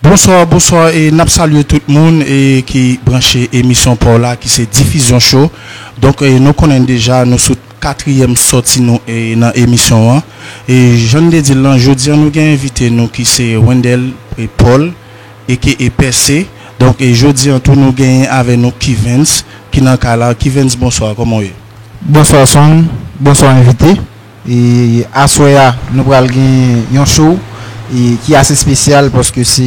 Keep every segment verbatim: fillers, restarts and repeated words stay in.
Bonswa, bonswa, e n ap salye tout moun e ki branche emisyon pa w la, ki se Difizyon Show. Donk, e, nou konnen deja, nou sou katriyèm sòti nou e nan emisyon an. E jan n te di l lan, jodi a nou gen envite nou ki se Wendell e Paul, aka Pèse. Donk, e jodi a tou nou genyen avè nou Kivens ki nan kay la. Kivens, bonswa, kòman w ye? Bonswa Song, bonswa envite. E aswè a, nou pral gen yon show e ki ase espesyal paske se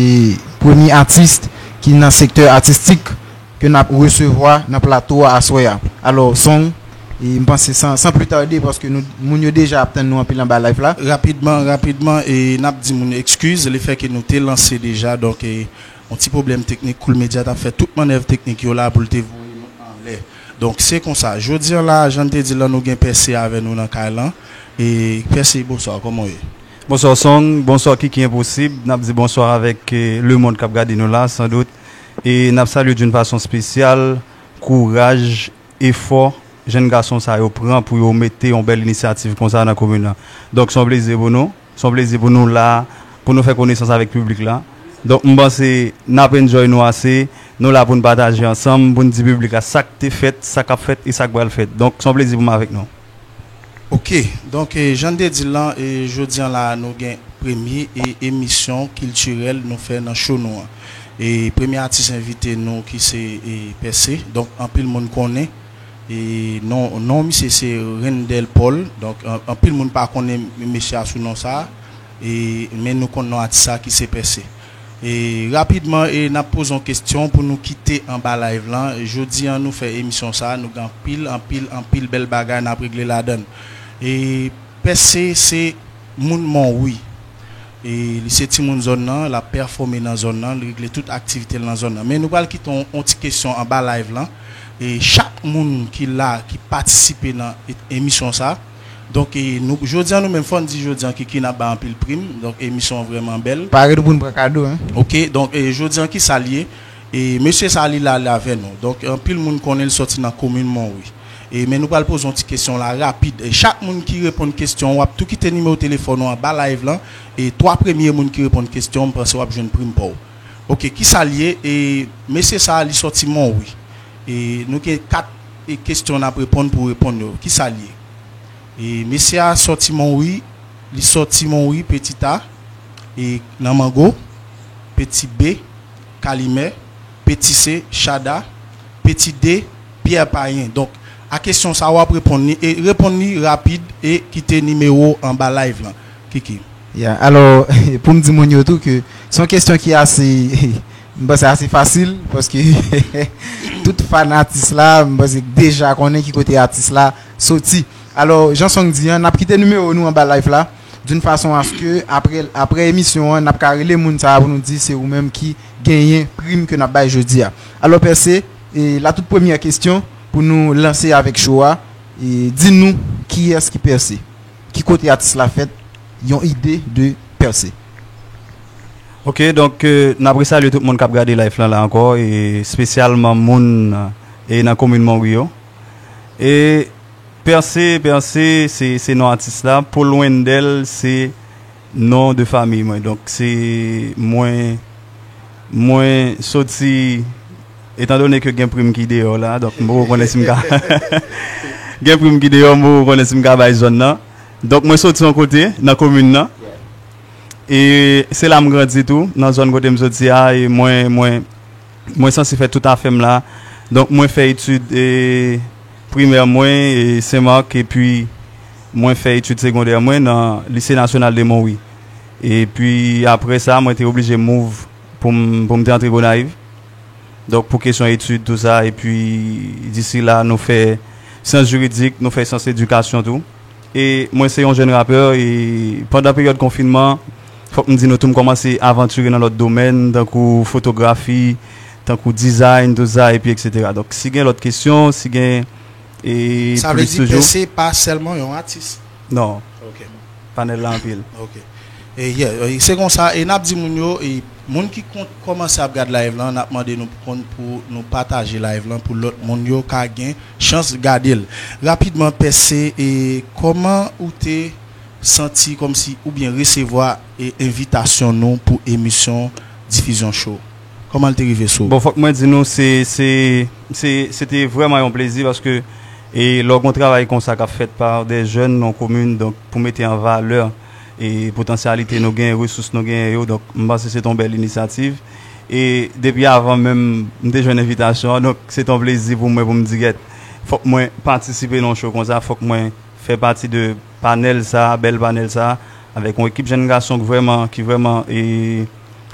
premye atis ki nan sektè atistik ke n ap resevwa nan plato a aswè a. Alò, Song, e m panse san, san pli tade, paske nou, moun yo deja ap tann nou anpil anba live la. Rapidman, rapidman, e n ap di moun ekskiz, lefètke nou te lanse deja, donk, e, yon ti pwoblèm teknik, Cool Media t ap fè tout mannèv teknik yo la pou l te voye nou anlè. Donk, se konsa. Jodi a la, jan n te di l lan, nou gen Pèse avè nou nan kay lan. E Pèse, bonswa, kòman w ye? Bonswa Song, bonswa Kiki Enposib, n ap di bonswa avèk, e, lemonn k ap gade nou la, sandout. E n ap salye d'une façon spéciale kouraj, efò jèn gason sa yo pran pou yo mete yon bèl inisyativ konsa nan komin nan. Donk, se yon plezi pou nou. Se yon plezi pou nou la, pou nou fè konesans avèk piblik la. Donk, m panse n ap enjoy nou ase. Nou la pou n pataje ansanm, pou n di piblik la sa k te fèt, sa k ap fèt e sa k pral fèt. Donk, se yon plezi pou m avèk nou. Ok, donk, e, jan n te di l lan, e, jodi a la, nou gen premye, e, emisyon kiltirèl nou fè nan show nou an. E premye atis envite nou ki se, e, Pèse. Donk, anpil moun konnen. E non, non misye se Rendel Paul. Donk, an, anpil moun pa konnen mesye a sou non sa. E, men nou konn non atis sa ki se Pèse. E rapidman, e n ap poze yon kesyon pou nou kite anba live lan. Jodi a, nou fè emisyon sa, nou gen anpil, anpil, anpil bèl bagay n ap regle ladan l. E Pèse se moun Monwi. E li se timoun zòn nan, l ap pèfòme nan zòn nan, li regle tout aktivite l nan zòn nan. Men nou pral kite yon, yon ti kesyon anba live lan. E chak moun ki la, ki patisipe nan e-, emisyon sa, donk, e, nou, jodi a, nou menm, fò n di jodi a, Kiki, n ap bay anpil prim. Donk, emisyon an vrèman bèl. Pare tou pou n pran kado, en. Ok, donk, e, jodi a, ki sa l ye? E mesye sa, li la, li avè nou. Donk, anpil moun konnen l sòti nan komin Monwi. E, men nou pral poze yon ti kesyon la, rapid. E chak moun ki reponn kesyon, w ap tou kite nimewo telefòn ou anba live lan. E twa premye moun ki reponn kesyon, m panse w ap jwenn prim pa w. Ok, ki sa l ye? E mesye sa, li sòti Monwi. E nou gen kat, e, kesyon n ap reponn pou reponn yo. Ki sa l ye? E mesye a sòti Monwi, li sòti Monwi, Petit A, e nan Mango, Petit B, Kalimè, Petit C, Chada, Petit D, Pierre Payen. Donk, a kesyon sa, w ap reponn li, e reponn li rapid, e kite nimewo anba live lan. Kiki. Ya, alò, pou m di moun yo tou ke se yon kesyon ki ase, m panse ase fasil, paske tout fan atis la, m panse deja konnen ki kote atis la soti. Alò, jan Song di an, n ap kite nimewo nou anba live la, d'une façon à ce que, apre, apre emisyon an, n ap ka rele moun sa a pou nou di se ou menm ki genyen prim ke n ap bay jodi a. Alò, Pèse, e la tout premyè kesyon pou nou lanse avèk show a, e di nou kiyès ki Pèse? Ki kote atis la fèt? Yon ide de Pèse. Ok, donk, euh, n ap resalye tout moun k ap gade live lan la ankò, e espesyalman moun, e nan komin Monwi yo. E Pèse, Pèse, se, se non atis la. Paul Wendell, se non de fami mwen. Donk, se mwen, mwen soti, etandone ke gen prim ki deyò la, donk, m poko konnen si m ka, gen prim ki deyò, m poko konnen si m ka bay zòn nan. Donk, mwen soti yon kote, nan komin nan. E se la m grandi tou, nan zòn kote m soti a, e mwen, mwen, mwen sanse fè tout afè m la. Donk, mwen fè etid, e, primè mwen, e, Sen Mak, epi mwen fè etid segondè mwen nan Lise Nasyonal de Monwi. Epi, apre sa, mwen te oblije move pou m, pou m te antre Gonayiv. Donk, pou kesyon etid, tou sa, epi disi la, nou fè syans jiridik, nou fè syans edikasyon tou. E mwen se yon jèn rapè, e pandan peryòd konfinman, fòk m di nou tou, m kòmanse avantire nan lòt domèn, tankou fotografi, tankou design, tou sa, epi etsetera. Donk, si gen lòt kesyon, si gen, e, Sa vle plis di toujou. Pèse pa sèlman yon atis. Non. Ok. Panèl la anpil. Ok. E, yeah, e, se konsa, e n ap di moun yo, e, moun ki kon-, kòmanse ap gad live lan, n ap mande nou pou konn, pou nou pataje live lan pou lòt moun yo ka gen chans gade l. Rapidman, Pèse, e kòman ou te santi kòmsi oubyen resevwa, e, envitasyon nou pou emisyon Difizyon Show? Kòman l te rive sou ou? Bon, fòk mwen di nou, se, se, se, se te vrèman yon plezi paske e lè w gen yon travay konsa k ap fèt pa de jèn nan yon komin, donk, pou mete an valè e potansyalite nou gen, resous nou gen yo, donk, m panse se te yon bèl inisyativ. E depi avan menm, m te jwenn envitasyon an, donk, se te yon plezi pou mwen pou m di, gèt, fòk mwen patisipe nan yon show konsa, fòk mwen fè pati de panèl sa, bèl panèl sa, avèk yon ekip jèn gason ki vrèman, ki vrèman e,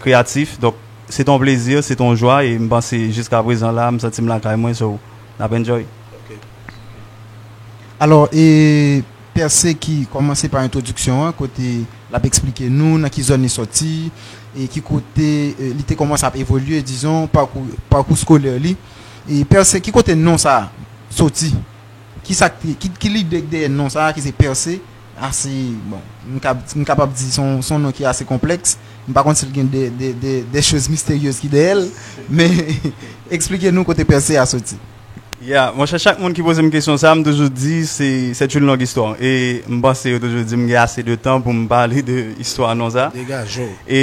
kreyatif. Donk, se te yon plezi, se te yon jwa, e m panse jiska prezan la, m santi m lakay mwen, so, n ap enjoy. Alò, e Pèse ki kòmanse pa entwodiksyon an, kote l ap eksplike nou nan ki zòn li sòti, e ki kote e, li te kòmanse ap evolye, dizon, pakou, pakou skolè li. E Pèse, ki kote non sa a soti? Ki sa k te, ki, ki lide k dèyè non sa a ki se Pèse? Ase, bon, m kab, m kapab di se yon, se yon non ki ase konplèks. M pa konn si l gen de, de, de, de choz misteryez ki dèyè l, men eksplike nou kote Pèse a soti. Ya, monchè, chak moun ki poze m kesyon sa, m toujou di se c'est une longue histoire. E m panse yo toujou di m gen ase de tan pou m pale de istwa non sa. Degaje w. E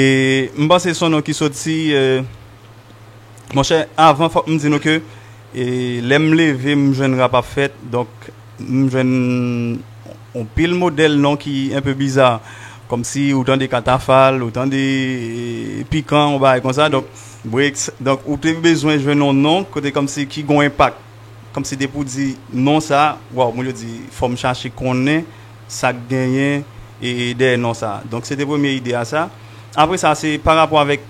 m panse se yon non ki soti, e, monchè, avan fòk m di nou ke e, lè m leve, m jwenn rap ap fèt, donk m jwenn yon pil modèl non ki enpe biza. Kòmsi ou tande Katafal, ou tande e, Pikan, yon bagay konsa. Donk, Brix, donk ou te bezwen jwenn yon non kote kòmsi ki gon enpak. Kòmsi depi w di non sa, waw, moun yo di fò m chache konnen sa k genyen e, e dèyè non sa. Donk se te premye ide a sa. Apre sa, se pa rapò avèk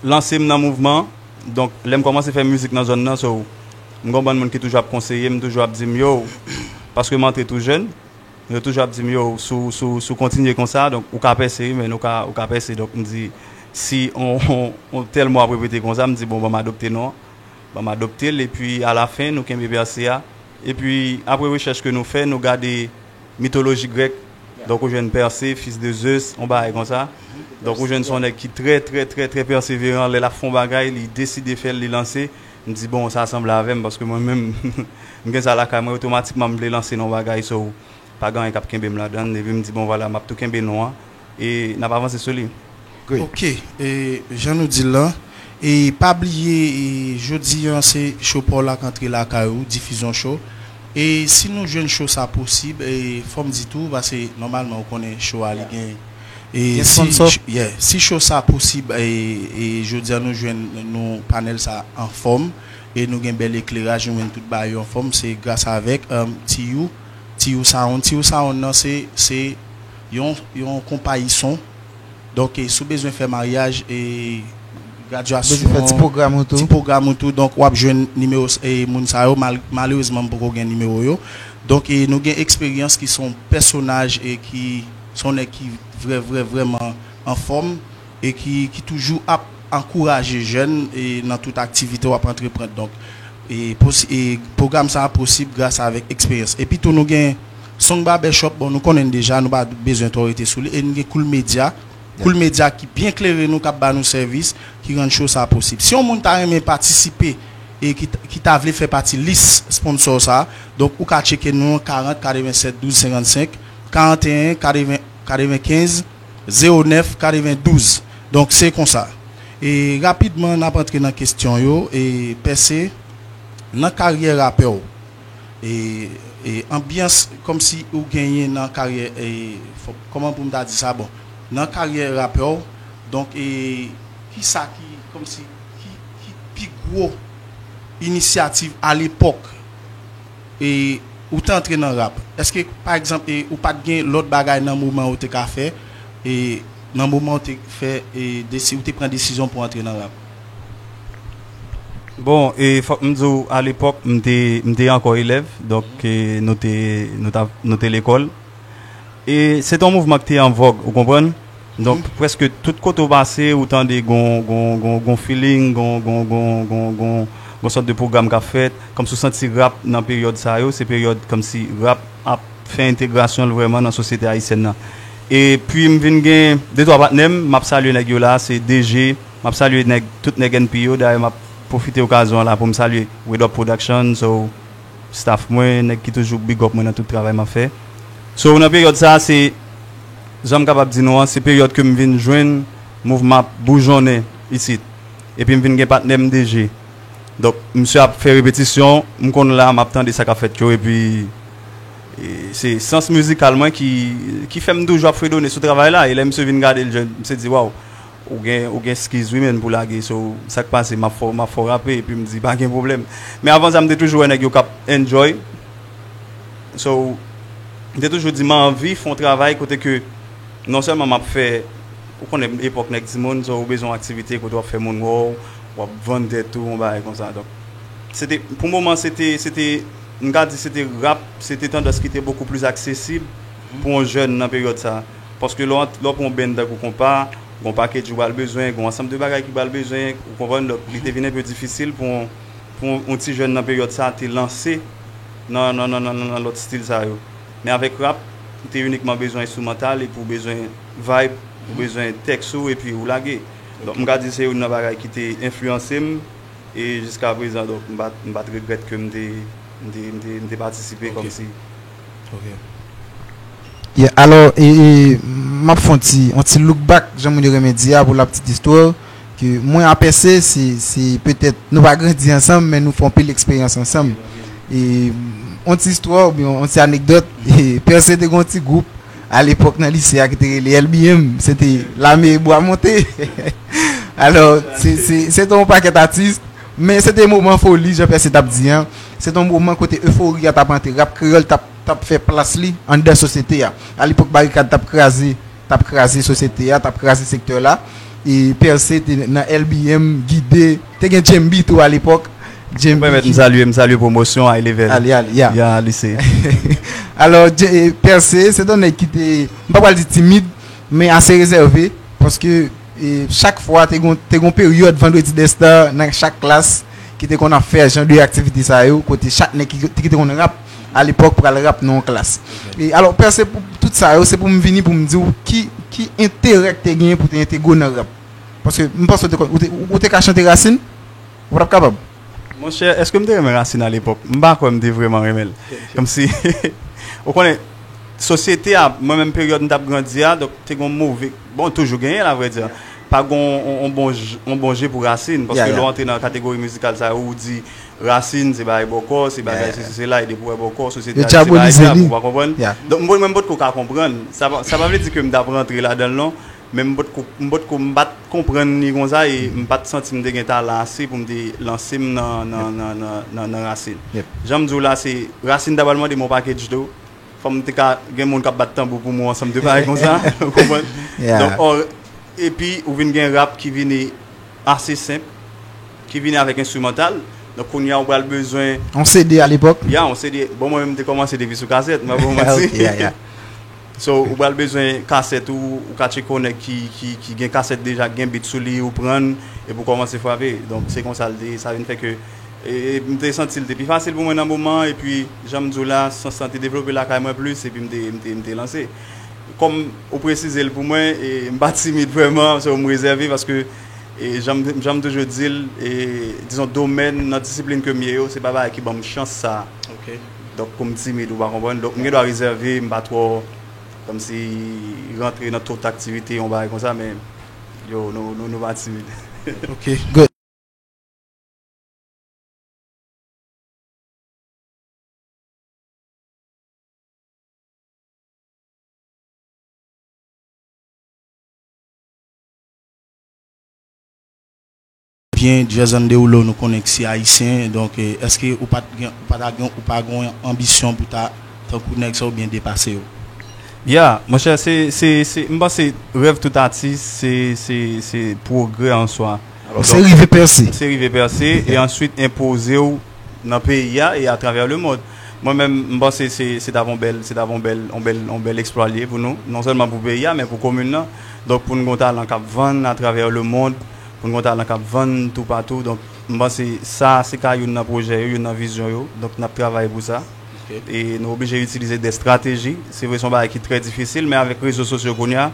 lanse m nan mouvman an. Donk, lè m kòmanse fè mizik nan zòn nan, so, m gen yon bann moun ki toujou ap konseye m, toujou ap di m, yo, paske m antre tou jèn, yo toujou ap di m, yo, si w, si w, si w kontinye konsa, donk, ou ka pèse, wi, men ou ka, ou ka pèse. Donk, m di, si on, on, on tèl mo ap repete konsa, m di, bon, ban m adopte non an. Ban m adopte l, epi alafen, nou kenbe Pèse a. Epi, apre rechèch ke nou fè, nou gade mitoloji grèk. Donk, ou jwenn Pèse, fis de Zeus, yon bagay konsa. Donk, ou jwenn se yon nèg ki trè, trè, trè, trè pèseveran. Lè l ap fè yon bagay, li deside fè l, li lanse. M di, bon, sa sanble avè m, paske mwen menm, m gen sa lakay mwen, otomatikman, m vle lanse nan yon bagay, so, pa gen anyen k ap kenbe m ladan l. Epi m di, bon, vwala, m ap tou kenbe non an, e n ap avanse sou li. Ok, e jan nou di l lan, e pa bliye, e jodi a se show pa w la k antre lakay ou, Difizyon Show. E si nou jwenn show sa posib, e fò m di tou, paske nòmalman ou konnen show a li gen, e si, yeah, si show sa posib, e, e jodi a nou jwenn nou panèl sa anfòm, e nou gen bèl ekleraj, nou jwenn tout bagay yo anfòm, se gras avèk, um, Tiyou, Tiyou Sound. Tiyou Sound nan se, se yon, yon konpayi son. Donk, e, si w bezwen fè maryaj, e, gradyasyon, ti pwogram ou tou, donk w ap jwenn nimewo, e, moun sa yo. Mal-, malerezman, m poko gen nimewo yo. Donk, e, nou gen Eksperyans ki se yon pèsonaj, e, ki se yon nèg ki vrè, vrè, vrèman anfòm, e ki, ki toujou ap ankouraje jèn, e, nan tout aktivite w ap antreprann. Donk, e, posi-, e pwogram sa a posib gras avèk Eksperyans. Epi tou nou gen Song Barbershop, bon, nou konnen l deja, nou pa bezwen twò rete sou li. E nou gen Cool Media. Cool Media ki byen klere nou, k ap ba nou sèvis, ki rann show sa a posib. Si yon moun ta renmen patisipe e ki, ki ta vle fè pati lis sponsò sa a, donk ou ka tcheke nou karant katrevennsèt douz senkannsenk, karanteyen katreven, katrevenkenz, zewo nèf, katrevendouz. Donk se konsa. E rapidman, n ap antre nan kesyon yo. E Pèse, nan karyè rapè w, e, e anbyans kòmsi ou genyen nan karyè, e, fò, kòman pou m ta di sa, bon, nan karyè rapè w, donk, e, kisa ki, kòmsi, ki, ki pi gwo inisyativ alepòk, e, ou te antre nan rap? Èske, pa egzanp, e, ou pa t gen lòt bagay nan moman ou te ka fè, e, nan moman ou te fè, e, desi-, ou te pran desizyon pou antre nan rap? Bon, e fòk m di w, alepòk, m te, m te ankò elèv, donk, e, nou te, nou t ap, nou te lekòl. E se t on mouvman ki te an vòg, ou konprann? Donk, prèske tout kote w pase, ou tande gon, gon, gon, gon feeling, gon, gon, gon, gon, gon, gon sòt de pwogram k ap fèt, kòmsi w santi rap nan peryòd sa yo, se peryòd kòmsi rap ap fè entegrasyon l vrèman nan sosyete ayisyèn nan. Epi m vin gen de twa patnè m, m ap salye nèg yo la, se D G, m ap salye nèg, tout nèg N P yo, dayè m ap pwofite okazyon an la pou m salye Red Up Production, so, staff mwen, nèg ki toujou big up mwen nan tout travay m ap fè. So, nan peryòd sa a, se, jan m kapab di nou an, se peryòd ke m vin jwenn mouvman ap boujonnen isit. Epi m vin gen patnè m D J. Donk, misye ap fè repetisyon, m konn la, m ap tande sa k ap fèt yo, epi e, se sans mizikal mwen ki, ki fè m toujou ap fredone sou travay la, e lè misye vin gade l, je- misye di, "Waw, ou gen, ou gen skills wi, menn, pou lage." So, sa k pase, m ap fè, m ap fè w rape, epi m di, "Pa gen pwoblèm." Men avan sa, m te toujou wè nèg yo k ap enjoy. So, m te toujou di, "M anvi fè yon travay kote ke non sèlman m ap fè," ou konnen epòk nèg timoun, so, ou bezwen yon aktivite kote w ap fè moun wè w, w ap vann tèt ou, yon bagay konsa. Donk, se te, pou moman, se te, se te, m ka di se te rap, se te tandans ki te bokou plis aksesib pou yon jèn nan peryòd sa. Paske lè w ant- lè w pran yon band tankou konpa, gen yon pakèt ou pral bezwen, gen yon ansanm de bagay ki pral bezwen, ou konprann, donk, li te vin enpe difisil pou yon, pou yon, yon ti jèn nan peryòd sa te lanse nan, nan, nan, nan, nan, nan lòt stil sa yo. Men avèk rap, ou te inikman bezwen enstrimantal, epi ou bezwen vibe, ou bezwen tèks ou, epi ou lage. Donk, m ka di se youn nan bagay ki te enfliyanse m, e jiska prezan, donk, m pa, m pa t regrèt ke m te, m te, m te, m te patisipe kòmsi. Ok. Yeah, alò, e, e, m ap fè yon ti, yon ti look back, jan moun yo renmen di a, pou la petite histoire, ke mwen a Percé, se, se petèt, nou pa grandi ansanm, men nou fè anpil eksperyans ansanm. E, yon ti istwa, oubyen yon ti anekdòt, e, Percé te gen yon ti gwoup, a lepòk nan lise a, ki te rele L B M, se te Lame Bwa Monte. Alò, se, se, se te yon pakèt atis, men se te moman foli, jan Percé t ap di an. Se te yon moman kote efori a t ap antre, rap kreyòl t ap, t ap fè plas li anndan sosyete a. A lepòk, Barikad t ap kraze, t ap kraze sosyete a, t ap kraze sektè la. E Percé te nan L B M, Gide, te gen Djembi tou a lepòk. Ou pèmèt m salye, m salye pwomosyon High Level. Ale, ale, ya. Ya, lise. Alò, Dje- e, Percé, se te yon nèg ki te, m pa pral di timid, men ase rezève, paske, e, chak fwa te gon, te gon peryòd Vandredi dè Star nan chak klas ki te konn ap fè jan de aktivite sa yo, kote chak nèg ki, ki te konn rap a lepòk pral rap nan yon klas. E alò, Percé, pou tout sa yo, se pou m vini pou m di w ki, ki enterè k te genyen pou te entegre w nan rap. Paske m panse w te konn, ou te, ou te ka chante rasin, ou pa t ap kapab. Monchè, èske m te renmen rasin a lepòk? M pa kwè m te vrèman renmen l. Kòmsi, ou konnen, sosyete a, mwen menm peryòd m t ap grandi a, donk te gon move, bon, toujou genyen l, avrèdi. Pa gon on, on bon j- on bon je pou rasin, paske lè w antre nan kategori mizikal sa yo, ou di rasin, se bagay bòkò, se bagay sesi, sela, e depi w wè bòkò, sosyete a di se bagay dyab, ou pa konprann. Donk, mwen, mwen, m potko ka konprann. Sa pa, sa pa vle di ke m t ap rantre ladan l, non. Men m potko, m potko, m pa t konprann li konsa e m pa t santi m te gen talan ase pou m te lanse m nan, nan, nan, nan, nan, nan rasin. Jan m di w la, se rasin ta pral mande m yon package tou. Fò m te ka gen moun k ap bat tanbou pou mwen, ansanm de bagay konsa, ou konprann? Donk, ò, epi ou vin gen rap ki vini ase senp, ki vini avèk enstrimantal. Donk, kounye a, ou pral bezwen yon C D a lepòk? Ya, yon C D. Bon, mwen menm, m te kòmanse depi sou kasèt, mwen pa pou manti. Ok, ya, ya. So, ou pral bezwen kasèt ou, ou ka tcheke yon nèg ki, ki, ki gen kasèt deja, ki gen beat sou li, ou pran l, epi ou kòmanse frape. Donk, se konsa l te, sa vin fè ke, e, e, m te santi l te pi fasil pou mwen nan moman an, epi, jan m di w la, sans lan te devlope lakay mwen plis, epi m te, m te, m te lanse. Kòm ou presize l pou mwen, e, m pa timid vrèman, so, m rezève, paske e jan m, jan m toujou di l, e, dizon, domèn nan disiplin ke m ye yo, se pa bagay ki ban m chans sa. Ok. Donk, pou m timid, ou pa konprann. Donk, m gen dwa rezève, m pa twò, kòmsi, rantre nan tout aktivite, yon bagay konsa, men, yo, nou, nou, nou pa timid. Ok, good. Byen, Jazz Derulo, nou konnen ke se ayisyen, donk, eh, èske ou pa t gen, ou pa ta gen, ou pa gen yon anbisyon pou ta tankou nèg sa oubyen depase yo? Ya, monchè, se, se, se, m panse rèv tout atis, se, se, se pwogrè an swa. Alò, se rive pèse. Se rive pèse, e answit enpoze w nan peyi a e atravè lemonn. Mwen menm, m panse se, se t ap yon bèl, se t ap yon bèl, yon bèl, yon bèl eksplwa li ye pou nou, non sèlman pou peyi a, men pou komin nan. Donk, pou n gen yon talan k ap vann atravè lemonn, pou n gen yon talan k ap vann toupatou. Donk, m panse sa, se ka youn nan pwojè yo, youn nan vizyon yo. Donk, n ap travay pou sa. Ok. E nou oblije itilize de estrateji. Se vre, se yon bagay ki trè difisil, men avèk rezo sosyo kounye a,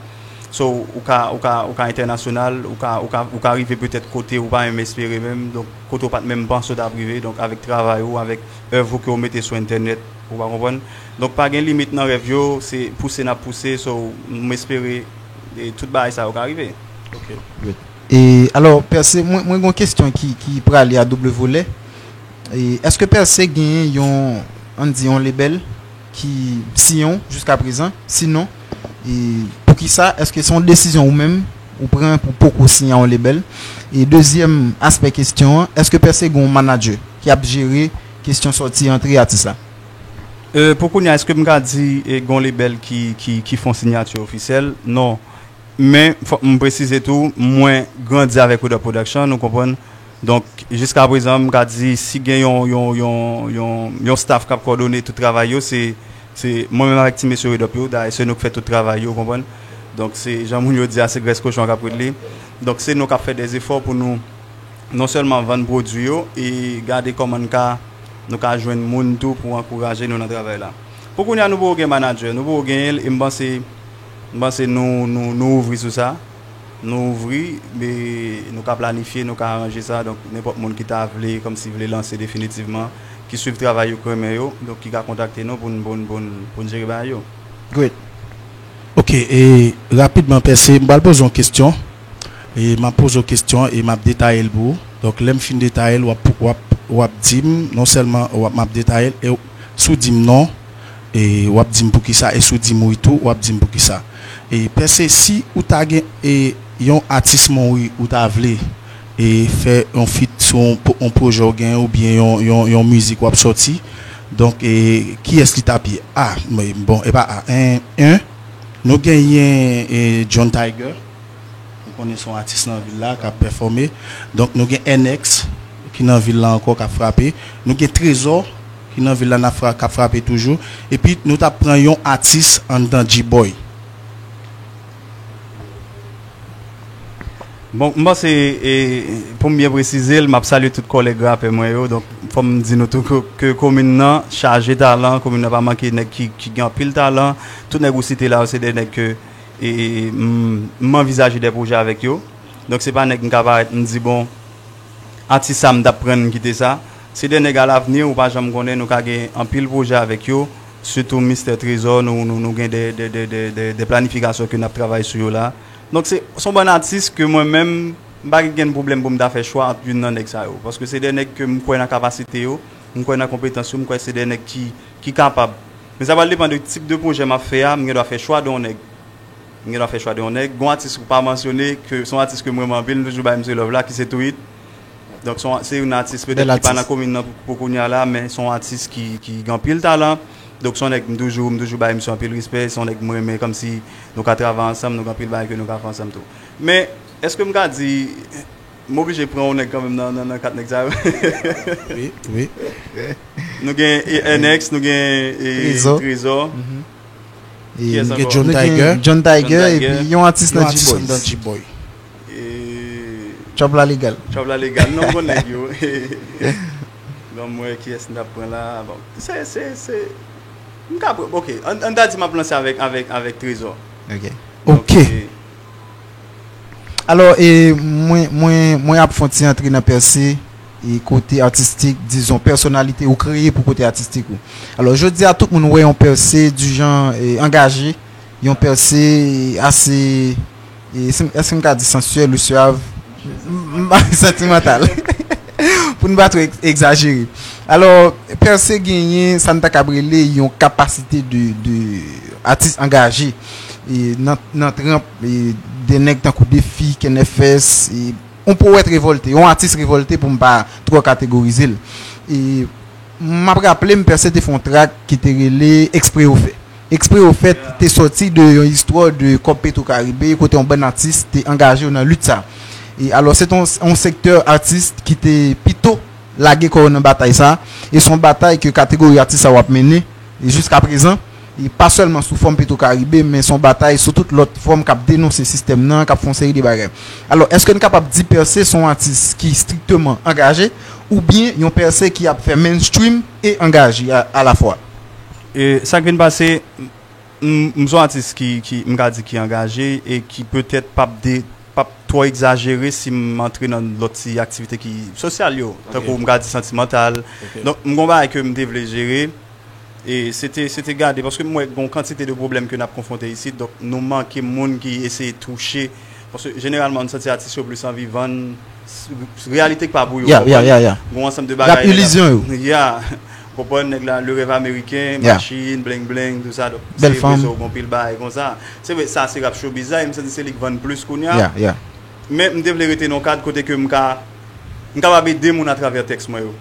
so, ou ka, ou ka, ou ka entènasyonal, ou ka, ou ka, ou ka rive petèt kote ou pa menm espere menm, donk, kote ou pa t menm panse w t ap rive. Donk, avèk travay ou, avèk èv ou ke w mete sou entènèt, ou pa konprann? Donk, pa gen limit nan rèv yo, se pouse n ap pouse, so, m espere, e, tout bagay sa yo ka rive. Ok, good. E alò, Pèse, mwen, mwen gen yon kesyon ki, ki prale a doub volè. E èske Pèse genyen yon, ann di, yon lebèl ki siyen w jiska prezan? Sinon, e poukisa? Èske se yon desizyon ou menm ou pran pou poko siyen yon lebèl? E dezyèm aspè kesyon an, èske Pèse gen yon manadjè ki ap jere kesyon sòti antre atis la? E, pou kounye a, èske m ka di e, gen yon lebèl ki, ki, ki fè yon siyati ofisyèl? Non. Men, fòk m presize tou, mwen grandi avèk Red Up Production, ou konprann? Donk, jiska prezan, m ka di, si gen yon, yon, yon, yon, yon staff k ap kòdone tout travay yo, se, se mwen menm avèk ti mesye Red Up yo. Dayè, se nou k fè tout travay yo, ou konprann? Donk, se jan moun yo di a, se grès kochon k ap ret li. Donk, se nou k ap fè dèzefò pou nou non sèlman vann pwodui yo e gade kòman n ka, nou ka jwenn moun tou pou ankouraje nou nan travay la. Pou kounye a, nou poko gen manadjè, nou poko genyen l, e m panse, m panse nou, nou, nou ouvri sou sa. Nou ouvri, e nou ka planifye, nou ka aranje sa. Donk, nenpòt moun ki ta vle, kòmsi vle lanse definitivman, ki swiv travay yo, k renmen yo, donk ki ka kontakte nou pou n, pou n, pou n, pou n jere bagay yo. Great. Ok, e rapidman, Pèse, m pral poze yon kesyon. E m ap poze w kesyon e m ap detaye l pou ou. Donk, lè m fin detaye l, w ap, w ap, w ap di m, non sèlman w ap, m ap detaye l, e si w di m non, e w ap di m poukisa, e si w di m wi tou, w ap di m poukisa. E Pèse, si ou ta gen e yon atis Monwi ou ta vle e fè yon feat sou yon, yon pwojè w gen oubyen yon, yon, yon mizik w ap sòti, donk, e kiyès li t ap ye? A, bon, e pa A, en, en, nou genyen e John Tiger. Ou konnen se yon atis nan vil la k ap pèfòme. Donk, nou gen N X ki nan vil la ankò k ap frape. Nou gen Trezò ki nan vil la n ap fra, k ap frape toujou. Epi, nou t ap pran yon atis anndan G-Boy. Bon, m panse, e, pou m byen presize l, m ap salye tout kòlèg rapè mwen yo. Donk, fò m di nou tou ke, ke komin nan chaje talan, komin nan pa manke nèg ki, ki gen anpil talan. Tout nèg ou site la yo, se de nèg ke e m, m anvizaje de pwojè avèk yo. Donk, se pa nèg m ka parèt, m di, bon, atis sa, m t ap pran l, m kite sa. Se de nèg alavni, ou pa janm konnen, nou ka gen anpil pwojè avèk yo. Sitou Mistè Trezò, nou, nou, nou gen de, de, de, de, de, de planifikasyon ke n ap travay sou yo la. Donk, se, se yon bann atis ke mwen menm, m pa gen pwoblèm pou m ta fè chwa ant youn nan nèg sa yo. Paske se de nèg ke m kwè nan kapasite yo, m kwè nan konpetans yo, m kwè se de nèg ki, ki kapab. Men sa pral depann de tip de pwojè m ap fè a, m gen dwa fè chwa de yon nèg. M gen dwa fè chwa de yon nèg. Gon atis ou pa mansyone, ke se yon atis ke m renmen anpil, m toujou bay misye love la, ki se Tweet. Donk, se yon, se youn nan atis petèt ki pa nan komin nan pou, pou kounye a la, men se yon atis ki, ki gen anpil talan. Donk, se yon nèg m toujou, m toujou bay misye anpil respè, se yon nèg m renmen, kòmsi nou ka travay ansanm, nou gen anpil bagay ke nou ka fè ansanm tou. Men, èske m ka di, m oblije pran yon nèg kanmenm nan, nan, nan kat nèg sa yo? Wi, wi. Nou gen e, N X, nou gen e, Trezò. Trezò. Kiyès ankò? John Tiger. John Tiger, epi yon atis nan G-Boys. G-Boy. Chòp la legal. Chòp la legal. Non, m konn nèg yo. Ban m wè kiyès m t ap pran la. Bon, se, se, se, m ka pran, ok, ann, ann ta di m ap lanse avèk, avèk, avèk Trezò. Ok. Ok. Alò, e, mwen, mwen, mwen ap fè yon ti antre nan Pèse, e, kote atistik, dizon, pèsonalite ou kreye pou kote atistik ou. Alò, jodi a, tout moun wè yon Pèse du jan, e, angaje, yon Pèse ase, e, èske m ka di sansyèl ou syav? M, m, santimantal. Pou n pa twò egzajere. Alò, Pèse genyen sa n ta kab rele yon kapasite de, de atis angaje. E nan, nan tranp, e de nèg tankou Defi, Kenefès, e yon powèt revòlte, yon atis revòlte pou m pa twò kategorize l. E m ap raple m Pèse te fè yon trak ki te rele Eksprè ou fè. Eksprè ou fè te sòti de yon istwa de Kòb Petro Caribe kote yon bann atis te angaje yo nan lit sa. E alò, se te yon, yon sektè atis ki te pito lage kò yo nan batay sa, e se yon batay ke kategori atis sa yo ap mennen, e jiska prezan, e pa sèlman sou fòm Petro Caribe, men se yon batay sou tout lòt fòm k ap denonse sistèm nan, k ap fè yon seri de bagay. Alò, èske n kapab di Pèse se yon atis ki strikteman angaje, oubyen yon Pèse ki ap fè mainstream e angaje a, alafwa? E sa k vin pase, m, m se yon atis ki, ki, m ka di ki angaje e ki petèt p ap de, p ap twò egzajere si m antre nan lòt ti aktivite ki sosyal yo, tankou m ka di santimantal. Donk, m gon bagay ke m te vle jere, e se te, se te gade, paske m wè gon kantite de pwoblèm ke n ap konfwonte isit, donk nou manke moun ki eseye touche Paske jeneralman, nou santi atis yo plis anvi vann s- reyalite ki pa pou yo. Yeah, yeah, yeah, yeah. Gon ansanm de bagay. Rap ilizyon yo. Yeah. Ou konprann, nèg la, le rèv ameriken, yeah, machin, bling bling, tout sa. Donk, bèl fanm. Se vre, gon pil bagay konsa. Se vre, sa se rap showbiz la, e m santi se li k vann plis kounye a. Yeah, yeah. Men m te vle rete nan yon kad kote ke m ka, m kapab ede moun atravè tèks mwen yo.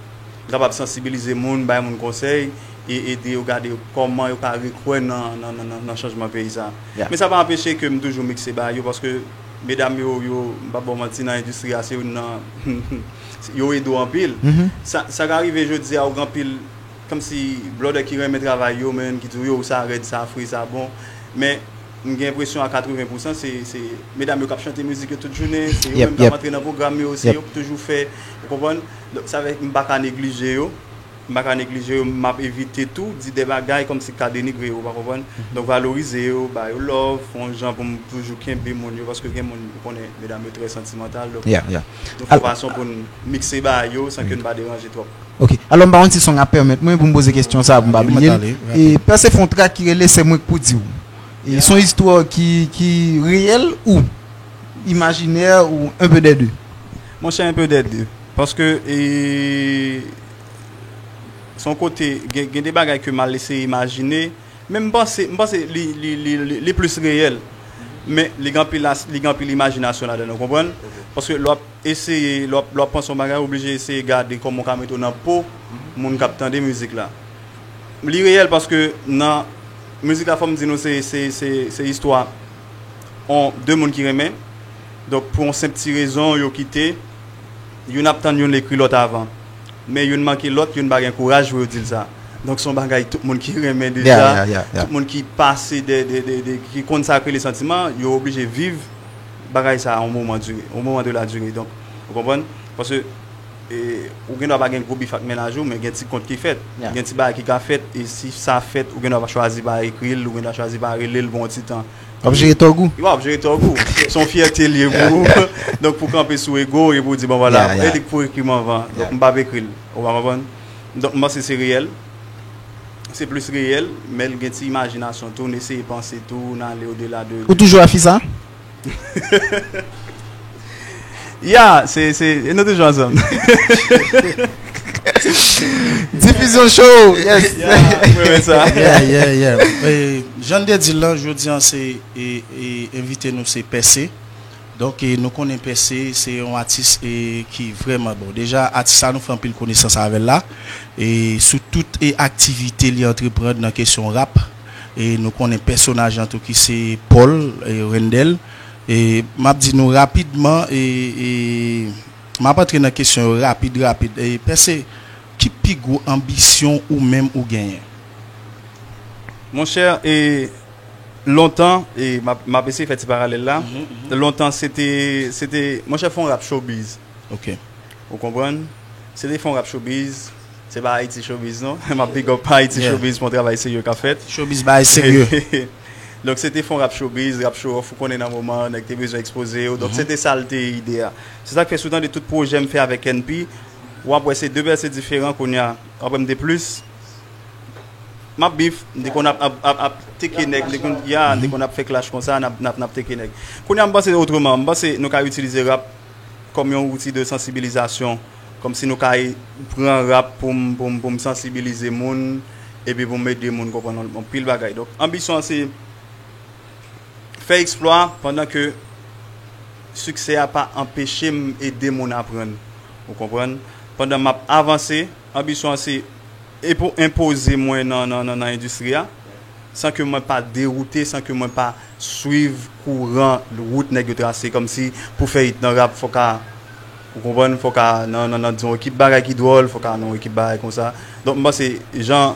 M kapab sansibilize moun, bay moun konsèy, e ede yo gade kòman yo ka rekwè nan, nan, nan, nan, nan chanjman peyi sa. Yeah. Men sa pa anpeche ke m toujou mikse bagay yo, paske medam yo, yo, m p ap ba w manti, nan endistri a, se youn nan, yo ede w anpil. Mhm. Sa, sa ka rive jodi a, ou gen anpil, kòmsi, blòdè ki renmen travay yo, men, ki di w, yo, sa rèd, sa fre, sa bon. Men, m gen enpresyon a katreven pousan, se, se medam yo k ap chante mizik yo tout jounen, se yo menm k ap antre nan pwogram yo, se yo k toujou fè, ou konprann? Donk, sa fè m pa ka neglije yo. M pa ka neglije yo, m ap evite tou di de bagay kòmsi k ka denigre yo, ou pa konprann? Donk, valorize yo, ba yo love, fè yon jan pou m toujou kenbe moun yo, paske gen moun, ou konnen, medam yo trè santimantal, donk, yeah, yeah, nou fè yon fason pou n mikse bagay yo san ke n pa deranje twòp. Ok. Alò, m pa konn si son ap pèmèt mwen pou m poze kesyon sa a pou m pa bliye l. E Pèse fè yon trak ki rele Se mwen k pou di w. E se yon istwa ki, ki reyèl ou imajinè ou un peu des deux? Monchè, un peu des deux. Paske, e, se yon kote, gen, gen de bagay ke m al eseye imajine, men m panse, m panse li, li, li, li, li plis reyèl. Men li gen anpil as- li gen anpil imajinasyon ladan l, ou konprann? Paske lè w ap eseye, lè w ap, lè w ap panse yon bagay, ou oblije eseye gade kòman w ka mete w nan po moun k ap tande mizik la. Li reyèl paske nan mizik la, fò m di nou, se, se, se, se istwa on, de moun ki renmen. Donk, pou yon senp ti rezon, yo kite. Youn ap tann youn ekri lòt avan. Men youn manke lòt, youn pa gen kouraj pou yo di l sa. Donk, se yon bagay tout moun ki renmen deja, yeah, yeah, yeah, yeah, tout moun ki pase de, de, de, de, ki konn sa k rele santiman, yo oblije viv bagay sa a yon moman dire, yon moman de la dire. Donk, ou konprann? Paske, e, ou gen dwa pa gen gwo bif ak mennaj ou, men gen ti kont ki fèt. Yeah. Gen ti bagay ki ka fèt, e si sa fèt, ou gen dwa pa chwazi pa ekri l, ou gen dwa chwazi pa rele l pou yon ti tan. W ap jere tòg ou? W ap jere tòg ou. Se yon fyète l ye pou ou. Donk, pou kanpe sou ego w, e pou w di, bon, vwala, yeah, yeah, e li k pou ekri m anvan. Donk, yeah, m p ap ekri l. Ou pa konprann? Donk, m panse se reyèl. Se plis reyèl, men l gen ti imajinasyon tou, n eseye panse tou, n ale odela de. Ou toujou ak fi sa? Ya, se, se, e nou toujou ansanm. Difizyon show, yes. Ya, mwen renmen sa. Yeah, yeah, yeah. E, jan n te di l lan, jodi a se, e, e, envite nou se Pèse. Donk, e, nou konnen Pèse se yon atis, e, ki vrèman bon. Deja, atis la, nou fè anpil konesans avè l la. E, sou tout, e, aktivite li antreprann nan kesyon rap. E, nou konnen pèsonaj lan tou ki se Paul, e, Rendel. E, m ap di nou rapidman, e, e, m ap antre nan kesyon yo rapid, rapid. E, Pèse, ki pi gwo anbisyon ou menm ou genyen? Monchè, e, lontan, e m ap, m ap eseye fè ti paralèl la. Mhm, mhm. Lontan, se te, se te, monchè, fè yon rap showbiz. Ok. Ou konprann? Se te fè yon rap showbiz. Se pa Ayiti Showbiz, non. M ap big up Ayiti, yeah, Showbiz pou yon travay serye k ap fèt. Showbiz bagay serye. Donk, se te fè yon rap showbiz, rap show off, ou konnen nan moman, nèg te bezwen ekspoze yo. Donk, mhm, se te sa l te ide a. Se sa k fè si w tande tout pwojè m fè avèk N P, w ap wè se de pèse diferan kounye a. W ap wè m te plis M ap bif, m te konn ap, ap, ap, ap teke nèg, m te konn, ya, m te konn ap fè clash konsa, n ap, n ap, n ap teke nèg. Kounye a, m panse otreman, m panse nou ka itilize rap kòm yon outi de sansibilizasyon, kòmsi nou ka pran rap pou m, pou m, pou m sansibilize moun, epi pou m ede moun konprann anpil bagay. Donk, anbisyon an se fè eksplwa pandan ke siksè a pa anpeche m ede moun aprann. Ou konprann? Pandan m ap avanse, anbisyon an se epo- enpoze mwen nan, nan, nan, nan endistri a, san ke mwen pa dewoute, san ke mwen pa swiv kouran wout nèg yo trase, kòmsi pou fè it nan rap, fòk a Ou konprann? Fòk a nan, nan, nan di yon ekip bagay ki dwòl, fòk a nan yon ekip bagay konsa. Donk, m panse jan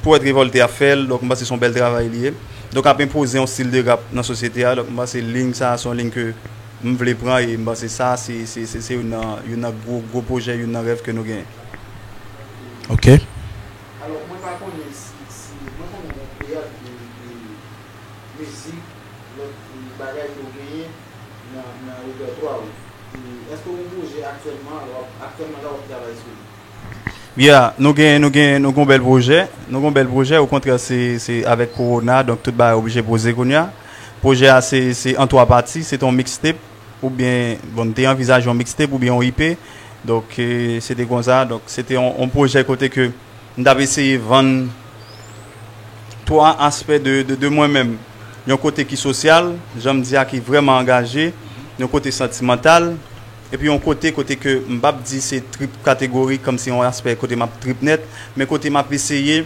Powèt Revòlte ap fè l, donk, m panse se yon bèl travay li ye. Donk, ap enpoze yon stil de rap nan sosyete a. Donk, m panse liy sa a se yon liy ke m vle pran e m panse sa, se, se, se, se youn nan, youn nan gwo, gwo pwojè, youn nan rèv ke nou genyen. Ok. Alò, mwen pa konnen si, si, mwen konnen yon pleyad de, de mizik, lòt bagay ke w genyen nan, nan repètwa w. E èske w gen pwojè aktyèlman, w ap, aktyèlman la w ap travay sou li? Yeah, nou gen, nou gen, nou gen yon bèl pwojè. Nou gen yon bèl pwojè, okontrè, se, se avèk kowona, donk tout bagay oblije poze kounye a. Pwojè a se, se an twa pati, se te yon mixtape, oubyen, bon, m te anvizaje yon mixtape oubyen yon E P. Donk, e, se te konsa. Donk, se te yon, yon pwojè kote ke m t ap eseye vann twa aspè de, de, de mwen menm. Yon kote ki sosyal, jan m di a, ki vrèman angaje, yon kote santimantal, epi yon kote, kote ke m p ap di se trip kategorik, kòmsi yon aspè kote m ap trip nèt, men kote m ap eseye,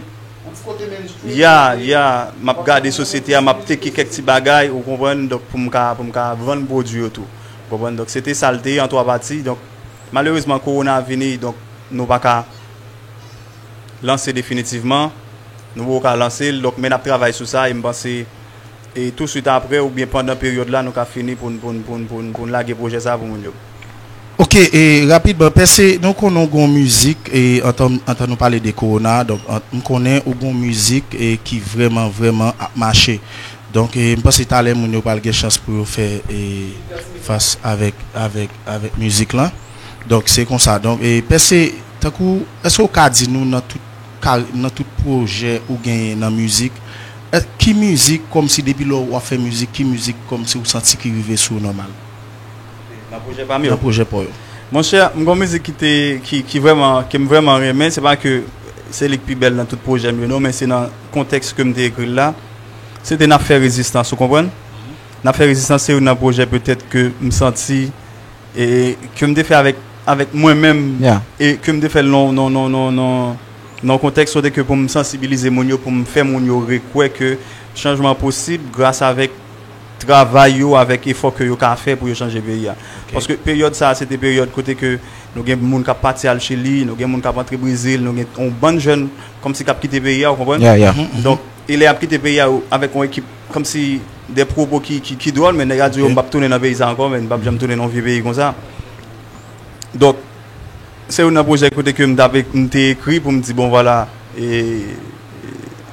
ya, ya, m ap gade sosyete a, m ap teke kèk ti bagay, ou konprann, donk pou m ka, pou m ka vann pwodui yo tou. Ou konprann? Donk se te sa l te ye an twa pati. Donk malerezman, kowona vini, donk nou pa ka lanse definitivman. Nou poko ka lanse l, donk, men n ap travay sou sa, e m panse, e touswit apre, oubyen pandan peryòd la, nou ka fini pou n, pou n, pou n, pou n, pou n lage pwojè sa pou moun yo. Ok, e rapidman, Pèse, nou konnen w gon mizik, e antan, antan nou pale de kowona, donk, an, m konnen ou gon mizik, e ki vrèman, vrèman ap mache. Donk, e m panse talè moun yo pral gen chans pou yo fè, e, fas avèk, avèk, avèk mizik lan. Donk, se konsa. Donk, e, Pèse, tankou, èske w ka di nou nan tout ka, nan tout pwojè ou genyen nan mizik, è, ki mizik, kòmsi depi lè w ap fè mizik, ki mizik kòmsi ou santi ki rive sou w nòmal? Nan pwojè pa m yo? Nan pwojè pa w yo. Monchè, m gon mizik ki te, ki, ki vrèman, ke m vrèman renmen, se pa ke se li k pi bèl nan tout pwojè m yo, non, men se nan kontèks ke m te ekri l la. Se te N ap fè rezistans, ou konprann? N ap fè rezistans, se youn nan pwojè petèt ke m santi, e ke m te fè avèk, avèk mwen menm, e ke m te fè l nan, nan, nan, nan, nan, nan yon kontèks kote ke pou m sansibilize moun yo, pou m fè moun yo rekwè ke chanjman posib gras avèk travay yo, avèk efò ke yo ka fè pou yo chanje peyi a. Paske peryòd sa a, se te peryòd kote ke nou gen moun k ap pati al Chili, nou gen moun k ap antre Brezil, nou gen yon bann jèn kòmsi k ap kite peyi a, ou konprann? Donk, e lè y ap kite peyi a, yo, avèk yon ekip kòmsi de pwopo ki, ki, ki dwòl, men nèg la di yo, m p ap tounen nan peyi sa ankò, men m p ap janm tounen nan yon vye peyi konsa. Donk, se youn nan pwojè kote ke m t ap ek-, m te ekri pou m di, bon, vwala, e,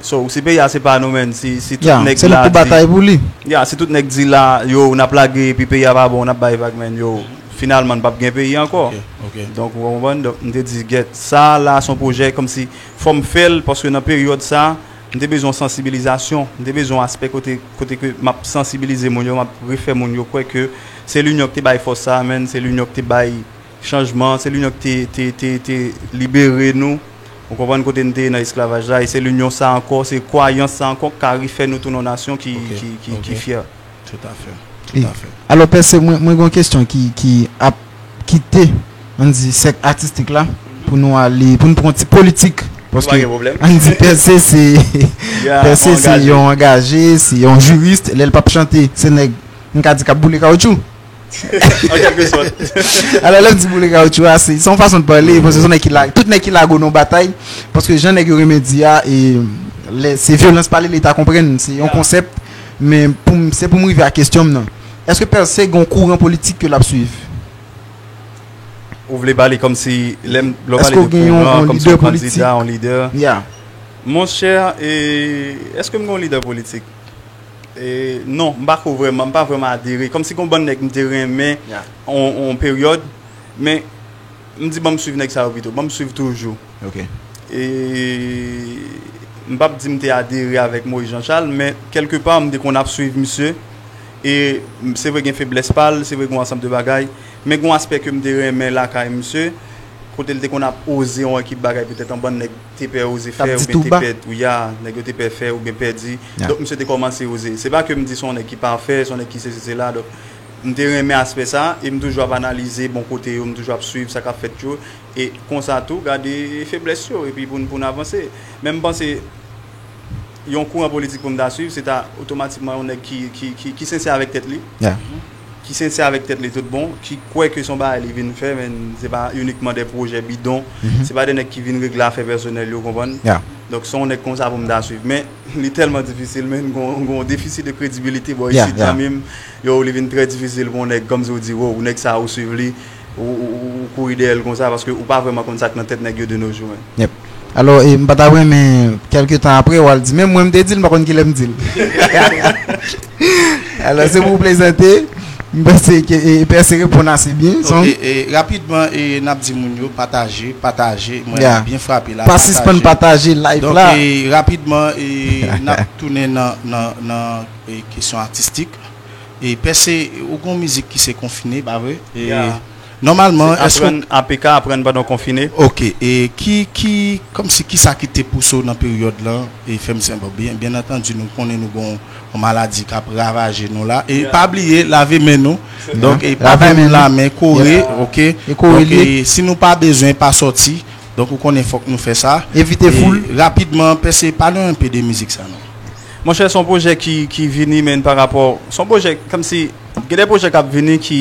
so, si peyi a se pa nou, menn, si, si tout nèg la di, ya, si tout nèg di la, yo, n ap lage, epi peyi a pa bon, n ap bay vag, menn, yo, finalman, n p ap gen peyi ankò. Donk, ou konprann? Donk, m te di, gèt, sa la, se yon pwojè kòmsi fò m fè l, paske nan peryòd sa, m te bezwen yon sansibilizasyon, m te bezwen yon aspè kote, kote ke m ap sansibilize moun yo, m ap refè moun yo kwè ke se linyon ki te bay fòs sa a, menn, se linyon ki te bay chanjman, se linyon ki te, te, te, te libere nou. Ou konprann kote n te ye nan esklavaj la, e se linyon sa ankò, se kwayans sa ankò k ka refè nou tounen yon nasyon ki, ki, ki, ki fyè. Toutafè. Toutafè. Alò, Pèse, mwen, mwen gen yon kesyon ki, ki ap kite, ann di, sèk atistik la, pou nou ale, pou nou pran ti politik. Paske, ann di, Pèse, se, Pèse, se yon angaje, se yon jiris. Lè l p ap chante, se nèg, m ka di, k ap boule kawotchou. An kèlke sòt. Alò, lè m di boule kawotchou a, se, se yon fason de pale, paske se nèg ki la, tout nèg ki lago nan batay, paske jan nèg yo renmen di a, e, lè, se vyolans pale, Leta konprann, se yon konsèp, men pou m, se pou m rive a kesyon m nan. Èske Pèse gen yon kouran politik ke l ap swiv? Ou vle pale kòmsi, lè m, lè w pale de kouran, kòmsi yon kandida, yon lidè? Monchè, e, èske m gen yon lidè politik? E, non, m pa ko vrèman, m pa vrèman adere. Kòmsi gon bann nèg m te renmen on, on peryòd, men m di ban m swiv nèg sa yo pito, ban m swiv toujou. E m p ap di m te adere avèk Moïse Jean Charles, men kèlke pa m te konn ap swiv misye. E se vre gen feblès pa l, se vre gen yon ansanm de bagay, men gen yon aspè ke m te renmen lakay misye, kote l te konn ap oze yon ekip bagay, petèt yon bann nèg te pè oze fè, oubyen te pè, ya, nèg yo te pè fè oubyen pèdi. Donk, misye te kòmanse oze. Se pa ke m di se yon nèg ki pafè, se yon nèg ki sesi, sela. Donk, m te renmen aspè sa, e m toujou ap analize bon kote yo, m toujou ap swiv sa k ap fèt yo, e konsa tou, gade feblès yo, epi pou n, pou n avanse. Men m panse, yon kouran politik pou m ta swiv, se ta otomatikman yon nèg ki, ki, ki, ki sensè avèk tèt li, ki sensè avèk tèt li tout bon, ki kwè ke se yon bagay li vin fè, men se pa inikman de pwojè bidon, se pa de nèg ki vin regle afè pèsonèl yo, konprann? Donk, se yon nèg konsa pou m ta swiv. Men, li tèlman difisil, men gon, gon defisi de kredibilite bò isit, zanmi m. Yo, li vin trè difisil pou yon nèg, kòmsi w di, wow, nèg sa ou swiv li, ou, ou, ou, ou kouri dèyè l konsa, paske ou pa vrèman konn sa k nan tèt nèg yo de nos jours, men. Alò, e, m pa ta renmen, kèlke tan apre, w al di, men mwen, m te di l, m pa konn kilè m di l. Alò, se pou w plezante, M panse ke e, Pèse reponn ase byen. Ok, e, rapidman, e, n ap di moun yo pataje, pataje. Mwen, yeah, byen frape la, pa sispann pataje live la. Donk, e, rapidman, e, n ap tounen nan, nan, nan, e, kesyon atistik. E, Pèse, ou gon mizik ki se Konfine, pa vre? E, yeah. Nòmalman, èske aprann, A P K, aprann pandan w konfine. Ok, e ki, ki, kòmsi, kisa ki te pouse w nan peryòd lan? E fè m senp, byen, byen antandi, nou konnen nou gon yon maladi k ap ravaje nou la. E pa bliye, lave men nou. Donk, e pa ban moun lamen, kore, ok? Donk, e si nou pa bezwen, pa sòti. Donk, ou konnen fòk nou fè sa. Evite foul. E rapidman, Pèse, pale yon pe de mizik sa, non? Monchè, se yon pwojè ki, ki vini, men pa rapò, se yon pwojè, kòmsi, gen de pwojè k ap vini ki,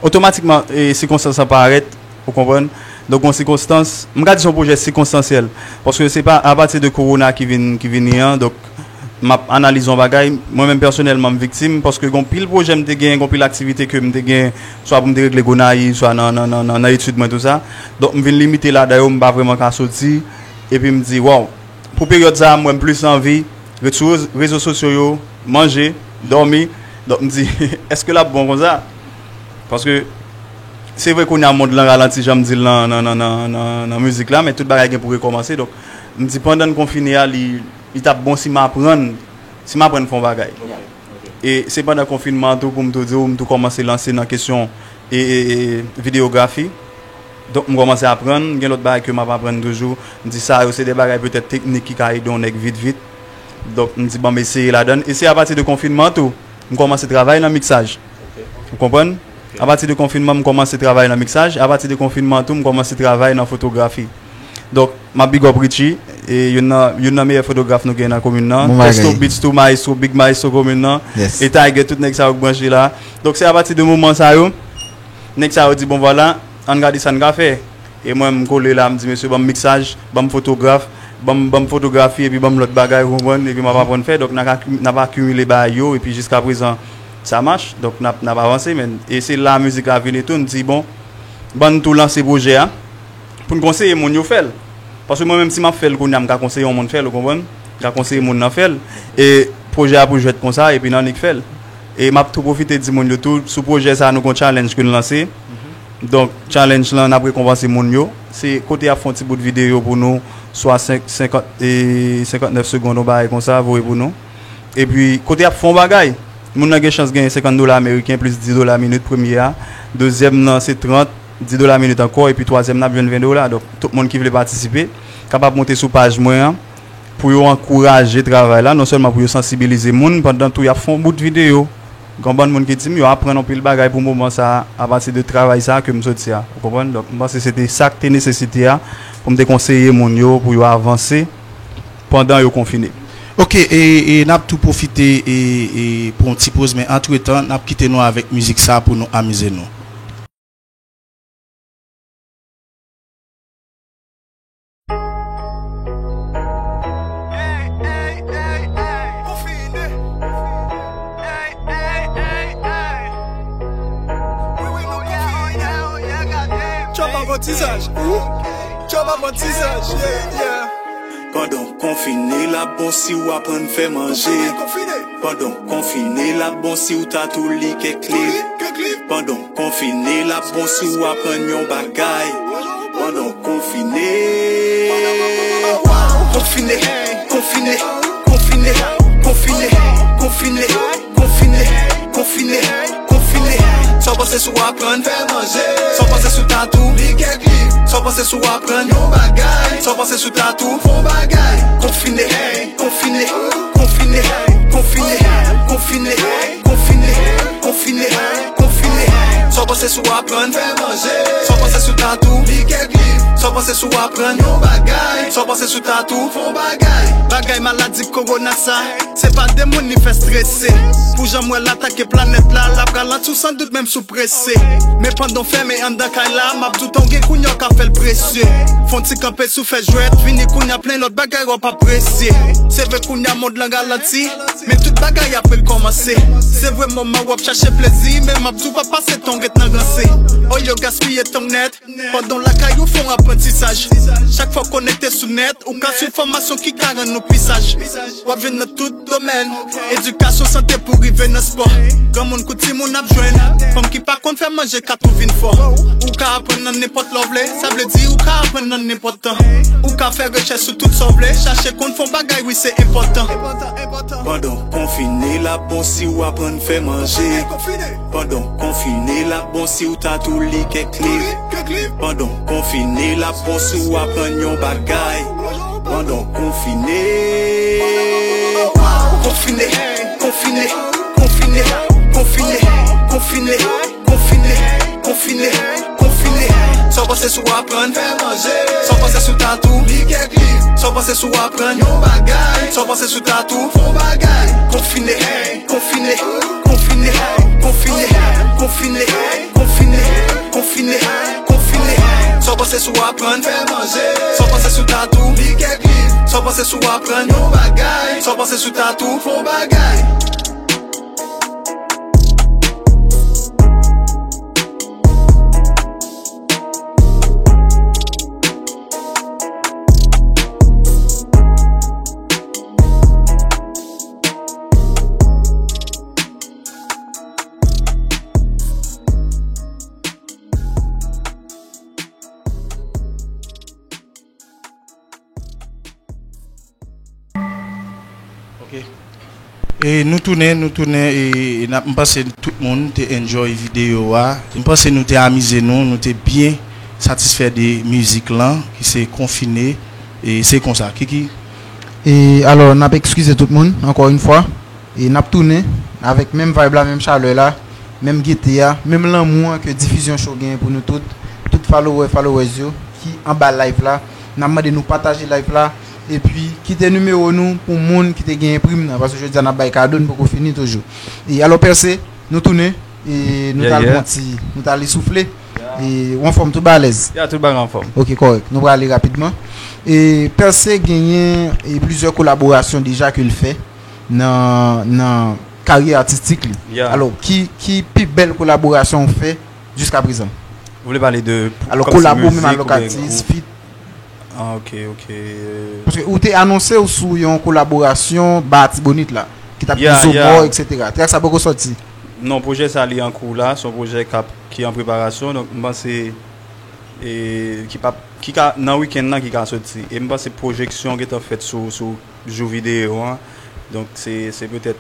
otomatikman, e, sikonstans lan parèt, ou konprann? Donk, yon sikonstans, m ka di se yon pwojè sikonstansyèl, paske se pa apati de kowona ki vin, ki vini an, donk, m ap analize yon bagay, mwen menm pèsonèlman, m viktim, paske gon pil pwojè m te gen, gon pil aktivite ke m te gen, swa pou m te regle Gonayiv, swa nan, nan, nan, nan, nan etid mwen, tou sa. Donk, m vin limite ladan yo, m pa vrèman ka soti, epi m di, waw, pou peryòd sa a, m wè m plis anvi ret sou rezo, rezo sosyo yo, manje, dòmi. Donk, m di, èske l ap bon konsa? Paske, se vre, kounye a, mond lan ralanti, jan m di l nan, nan, nan, nan, nan, nan mizik la, men tout bagay gen pou rekòmanse. Donk, m di, pandan n konfine a, li, li t ap bon si m aprann, si m aprann fè yon bagay. E se pandan konfinman an tou, pou m tou di w, m tou kòmanse lanse nan kesyon, e, e, e, videyografi. Donk, m kòmanse aprann, gen lòt bagay ke m ap aprann toujou. M di sa yo, se de bagay petèt teknik ki ka ede yon nèg vit, vit. Donk, m di, ban m eseye ladan l. E se apati de konfinman an tou, m kòmanse travay nan miksaj. Ou konprann? Apati de konfinman, m kòmanse travay nan miksaj. Apati de konfinman an tou, m kòmanse travay nan fotografi. Donk, m ap big up Richie, e youn nan, youn nan meyè fotograf nou gen nan komin nan. Testo Beats tou, maestro, big maestro komin nan. E Tiger, tout nèg sa yo k branche la. Donk, se apati de moman sa yo, nèg sa yo di, bon, vwala, ann gade sa n ka fè. E mwen, m kole la, m di, mesye, ban m miksaj, ban m fotograf, ban m, ban m fotografi, epi ban m lòt bagay, ou konprann, epi m ap aprann fè. Donk, n ap aki-, n ap akimile bagay yo, epi jiska prezan, sa mache. Donk, n ap, n ap avanse, men. E se la mizik la vini tou, n di, bon, ban n tou lanse pwojè a. Pou n konseye moun yo fè l. Paske mwen menm, si m ap fè l kounye a, m ka konseye yon moun fè l, ou konprann? M ka konseye moun nan fè l. E pwojè a pou jwèt konsa, epi n annik fè l. E m ap tou pwofite di moun yo tou, sou pwojè sa a, nou gon challenge ke n lanse. Donk, challenge lan, n ap rekonpanse moun yo. Se kote y ap fè yon ti bout videyo pou nou, swa senk, senkant, e senkantnèf segonn, yon bagay konsa, voye pou nou. Epi, kote y ap fè yon bagay, moun nan gen chans genyen senkant dola ameriken plis dis dola minit premye a. Dezyèm nan, se trant, dis dola minit ankò, epi twazyèm nan ap jwenn ven dola. Donk, tout moun ki vle patisipe, kapab monte sou paj mwen an, pou yo ankouraje travay la, non sèlman pou yo sansibilize moun, pandan tou y ap fè yon bout videyo. Gen yon bann moun ki di m yo aprann anpil bagay pou moman sa a, apati de travay sa a ke m soti a. Ou konprann? Donk, m panse se te sa k te nesesite a, pou m te konseye moun yo, pou yo avanse pandan yo konfine. Ok, e, e n ap tou pwofite e, e pou yon ti poz, men antretan, n ap kite nou avèk mizik sa a pou nou amize nou. Pandan w konfine, l ap bon si w aprann fè manje. Pandan w konfine, l ap bon si w ta tou li kèk liv. Pandan w konfine, l ap bon si w aprann yon bagay. Pandan w konfine. Konfine, konfine, konfine, konfine, konfine, konfine, konfine, konfine. Sa w panse si w aprann fè manje? Sa w panse si w ta tou li kèk liv? Sa w panse si w aprann yon bagay? Sa w panse si w ta tou fè yon bagay? Konfine, konfine, konfine, konfine, konfine, konfine, konfine, konfine. Sa w panse si w aprann fè manje? Sa w panse si w ta tou li kèk liv? Sa w panse si w aprann yon bagay? Sa w panse si w ta tou fè yon bagay? Bagay maladi kowona sa, se pa de moun li fè strese. Pou jan m wè l atake planèt la, l ap ralanti w san dout menm si w prese. Men pandan w fèmen anndan kay la, m ap di w tan w gen kounye a w ka fè l presye. Fè yon ti kanpe si w fè jwèt, vini kounye a plen lòt bagay w ap apresye. Se vre kounye a mond lan ralanti, men tout bagay ap rekòmanse. Se vre moman w ap chache plezi, men m ap di w pa pase tan w ret nan ranse. Oh Yo gaspiye tan nèt. Pandan w lakay ou fè yon aprantisaj. Chak fwa w konekte sou nèt, ou ka swiv fòmasyon ki ka rann ou pi saj. W ap jwenn nan tout domèn. Edikasyon, sante pou rive nan spò. Granmoun kou timoun ap jwenn. Fanm ki pa konn fè manje ka tou vin fò. Ou ka aprann nan nenpòt lè w vle. Sa vle di ou ka aprann nan nenpòt tan. Ou ka fè rechèch sou tout sa w vle. Chache konn fè yon bagay, wi, se enpòtan. Pandan w konfine, l ap bon si w aprann fè manje. Pandan w konfine, l ap bon si w ta tou li kèk liv. Pandan w konfine, l ap bon si w aprann yon bagay. Pandan w konfine. Konfine, konfine, konfine, konfine, konfine, konfine, konfine, konfine. Sa w panse si w aprann fè manje? Sa w panse si w ta tou li kèk liv? Sa w panse si w aprann yon bagay? Sa w panse si w ta tou fè yon bagay? Konfine, konfine, konfine, konfine, konfine, konfine, konfine, konfine. Sa w panse si w aprann fè manje? Sa w panse si w ta tou li kèk liv? Sa w panse si w aprann yon bagay? Sa w panse si w ta tou fè yon bagay? Ok. E nou tounen, nou tounen, e n ap, m panse tout moun te enjoy videyo a. M panse nou te amize nou, nou te byen satisfè de mizik lan, ki se Konfine, e se konsa. Kiki? E alò, n ap ekskize tout moun, ankò yon fwa. E n ap tounen avèk menm vibe la, menm chalè la, menm gete a, menm lanmou an ke Difizyon Show genyen pou nou tout, tout follower, followers yo ki anba live la. N ap mande nou pataje live la, epi kite nimewo nou pou moun ki te genyen prim nan, paske jodi a n ap bay kado, n poko fini toujou. E alò, Pèse, nou tounen, e nou Yeah, t al yeah. pran ti, nou t al soufle. E ou anfòm, tout bagay alèz? Ya, tout bagay anfòm. Ok, kòrèk. Nou prale rapidman. E Pèse genyen, e, plizyè kolaborasyon deja ke l fè nan, nan karyè atistik li. Ya. Alò, ki, ki pi bèl kolaborasyon ou fè jiska prezan? Ou vle pale de Alò, kòmsi kolabo menm mizik alò oubyen atis, group? Feat. Ah, ok, ok. Paske ou te anonse w sou yon kolaborasyon ba Atibonit la, ki t ap gen Ya, Zomò, ya. et cetera. Trèk sa poko sòti? Non, pwojè sa li an kou la, se yon pwojè k ap, ki an preparasyon, donk m panse, e, ki p ap, ki ka, nan wikenn nan ki ka sòti. E m panse pwojeksyon gentan fèt sou, sou jou videyo an. Donk se, se petèt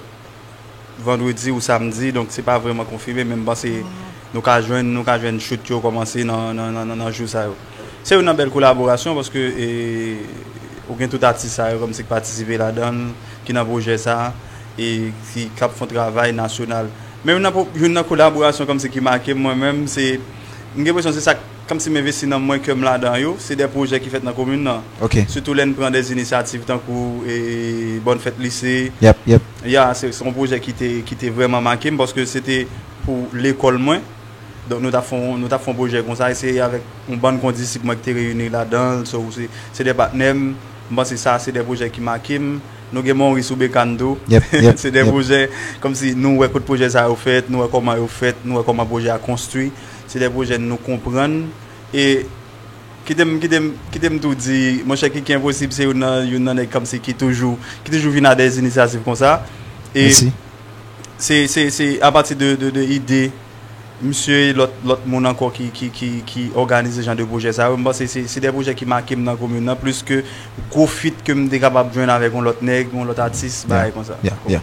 vandredi ou samdi, donk se pa vrèman konfime, men m panse nou ka jwenn, nou ka jwenn shoot yo kòmanse nan, nan, nan, nan, nan jou sa yo. Se youn nan bèl kolaborasyon paske, e, ou gen tout atis sa yo kòmsi k patisipe ladan l, ki nan pwojè sa, e ki, k ap fè yon travay nasyonal. Men youn nan po-, youn nan kolaborasyon kòmsi ki make m mwen menm, se, m gen enpresyon se sa k kòmsi m envesti nan mwen, kè m ladan yo, se de pwojè ki fèt nan komin nan. Ok. Sitou lè n pran de inisyativ tankou, e, Bòn Fèt Lise. Yep, yep. Ya, se, se yon pwojè ki te, ki te vrèman make m paske se te pou lekòl mwen. Donk nou t ap fè yon, nou t ap fè yon pwojè konsa, e se avèk yon bann kondisip mwen ki te reyini ladan l, so, se, se de patnè m, m panse sa se de pwojè ki make m. Nou gen Maurice Oubekàn tou. Yep, yep, Se de yep. pwojè, kòmsi nou wè kot pwojè sa yo fèt, nou wè kòman yo fèt, nou wè kòman pwojè a konstwi. Se de pwojè nou konprann. E kite m, kite m, kite m tou di, monchè, Kiki Enposib se youn nan, youn nan nèg kòmsi ki toujou, ki toujou vin a de inisyativ konsa. E Mèsi. se, se, se apati de, de, de ide misye e lòt, lòt moun ankò ki, ki, ki, ki òganize jan de pwojè sa yo. M panse se, se de pwojè ki make m nan komin nan, plis ke gwo feat ke m te kapab jwenn avèk yon lòt nèg, yon lòt atis, Ya, bagay konsa. ya, ya.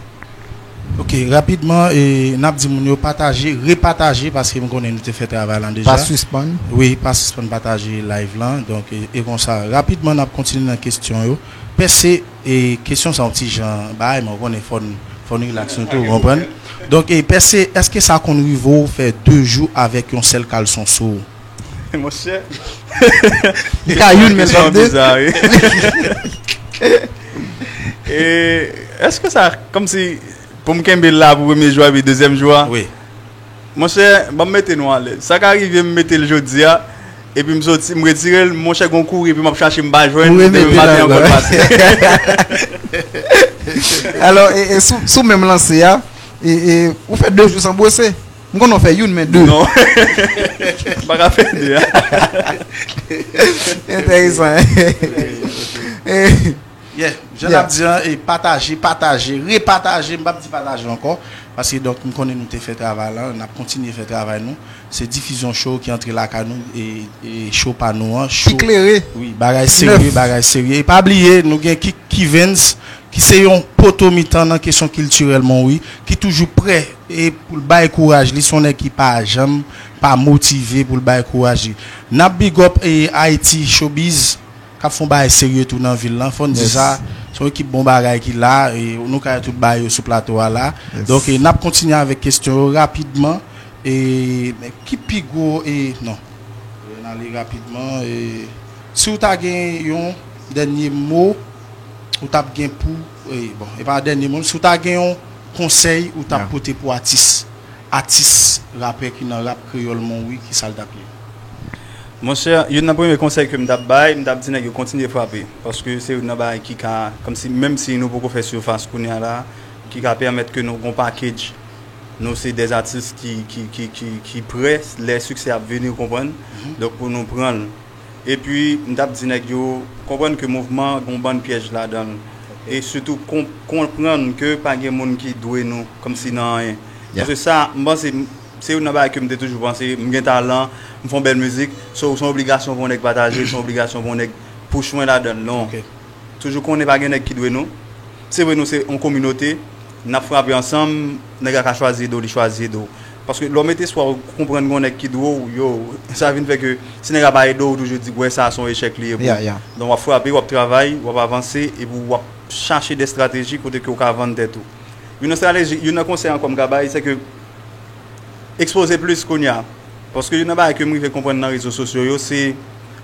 Ok, rapidman, e, n ap di moun yo pataje, repataje, paske m konnen nou te fè travay lan deja. Pa sispann. Wi, pa sispann pataje live lan. Donk, e, e konsa, rapidman, n ap kontinye nan kesyon yo. Pèse, e, kesyon sa yon ti jan bagay, men w konnen fò n, fò n relax nou tou, w konprann? Donk, e, Pèse, èske sa konn rive w fè de jou avèk yon sèl kalson sou ou? Monchè. Li ka youn, men l p ap de. Kesyon bizarre. E, èske sa, kòmsi, pou m kenbe l la pou premye jou a, epi dezyèm jou a? Wi. Monchè, ban m mete nou alèz. Sa ka rive m mete l jodi a, epi m soti, m retire l, monchè, gon kouri, epi m ap chache, m pa jwenn, Ou remete demen maten l ankò l ankò. pase. Alò, e, e sou, sou menm lanse a, e, e, ou fè de jou san bwose. M konnen w fè youn, men de. Non. M pa ka fè de a. Enteresan. Yeah, jan n ap di an, e pataje, pataje, repataje, m p ap di pataje ankò, paske donk m konnen nou te fè travay la, n ap kontinye fè travay nou, se difizyon show ki antre lakay nou, e, e show pa nou an, show, ki klere, wi, bagay serye, bagay serye, e pa bliye, nou gen Kik Kivens, ki se yon poto mitan nan kesyon kiltirèl Monwi, ki toujou prè e pou l bay kouraj li, se yon nèg ki pa janm pa motive pou l bay kouraj li. N ap big up e Haiti Showbiz, k ap fè yon bagay serye tou nan vil lan. Fò n di sa, se yon ekip bon bagay ki la, e nou ka wè tout bagay yo sou plato a la. Donk, e n ap kontinye avèk kesyon yo rapidman. E, men ki pi gwo, e, non. N ale rapidman, e, si w ta gen yon dènye mo, ou t ap gen pou, e, bon, e pa dènye mo, si w ta gen yon konsèy ou t ap pote pou atis, atis rapè ki nan rap kreyòl Monwi, ki sa l t ap ye? Monchè, youn nan premye konsèy ke m t ap bay, m t ap di nèg yo kontinye frape. Paske se youn nan bagay ki ka, kòmsi, menm si nou poko fè sifas kounye a la, ki ka pèmèt ke nou gon package. Nou se dè atis ki, ki, ki, ki, ki prè, lè siksè ap vini, ou konprann? Donk, pou nou pran l. Epi, m t ap di nèg yo, konprann ke mouvman gon bann pyèj ladan l. E sitou, kon, konprann ke pa gen moun ki dwe nou, kòmsi nan anyen. Paske sa, m panse, m- se youn nan bagay ke m te toujou panse, m gen talan, m fè yon bèl mizik, so, se yon obligasyon pou yon nèg pataje, se yon obligasyon pou yon nèg push mwen ladan l, non. Toujou konnen pa gen nèg ki dwe nou. Se vre nou se yon kominote, n ap frape ansanm, nèg la ka chwazi ede w, li chwazi ede w. Paske lè w mete espwa w konprann gon nèg ki dwe w, yo, sa vin fè ke si nèg la pa ede w, ou toujou di, wè sa se yon echèk li ye pou ou. Donk w ap frape, w ap travay, w ap avanse, epi w ap chache de estrateji kote ke w ka vann tèt ou. Youn nan estrateji, youn nan konsèy ankò m ka bay, se ke ekspoze plis kounye a. Paske youn nan bagay ke m rive konprann nan rezo sosyo yo, se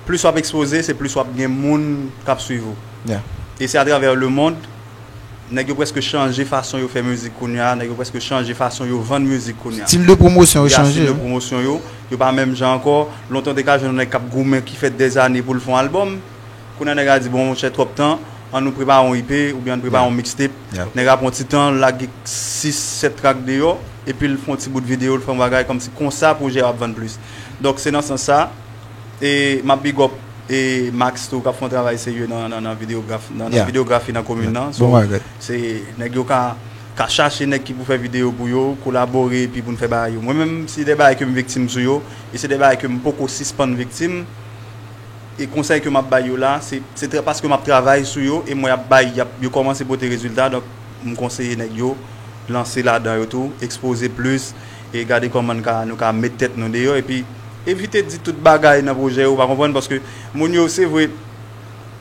plis w ap ekspoze, se plis w ap gen moun k ap swiv ou. E se atravè lemonn, nèg yo prèske chanje fason yo fè mizik kounye a, nèg yo prèske chanje fason yo vann mizik kounye a. Stil de pwomosyon yo chanje. Stil de pwomosyon yo, yo pa menm jan ankò. Lontan w te ka jwenn yon nèg k ap goumen ki fè dèzane pou l fè yon albòm. Kounye a nèg la di, bon, monchè, twòp tan, ann nou prepare yon E P oubyen ann prepare yon mixtape. Nèg la pran ti tan, l lage sis, sèt track deyò, epi l fè yon ti bout videyo, l fè yon bagay kòmsi konsa pwojè a ap vann plis. Donk, se nan sans sa, e m ap big up e Max tou, k ap fè yon travay serye nan, nan, nan videyografi, nan, nan videyografi nan komin nan. So, se nèg yo ka, ka chache nèg ki pou fè videyo pou yo, kolabore, epi pou n fè bagay yo. Mwen menm, se de bagay ke m viktim sou yo, e se de bagay ke m poko sispann viktim. E konsèy ke m ap bay yo la, se, se trè, paske m ap travay sou yo, e m wè y ap bay, y ap, yo kòmanse pote rezilta, donk m konseye nèg yo lanse ladan yo tou, ekspoze plis, e gade kòman n ka, nou ka met tèt nou deyò, epi evite di tout bagay nan pwojè yo, ou pa konprann, paske moun yo, se vre,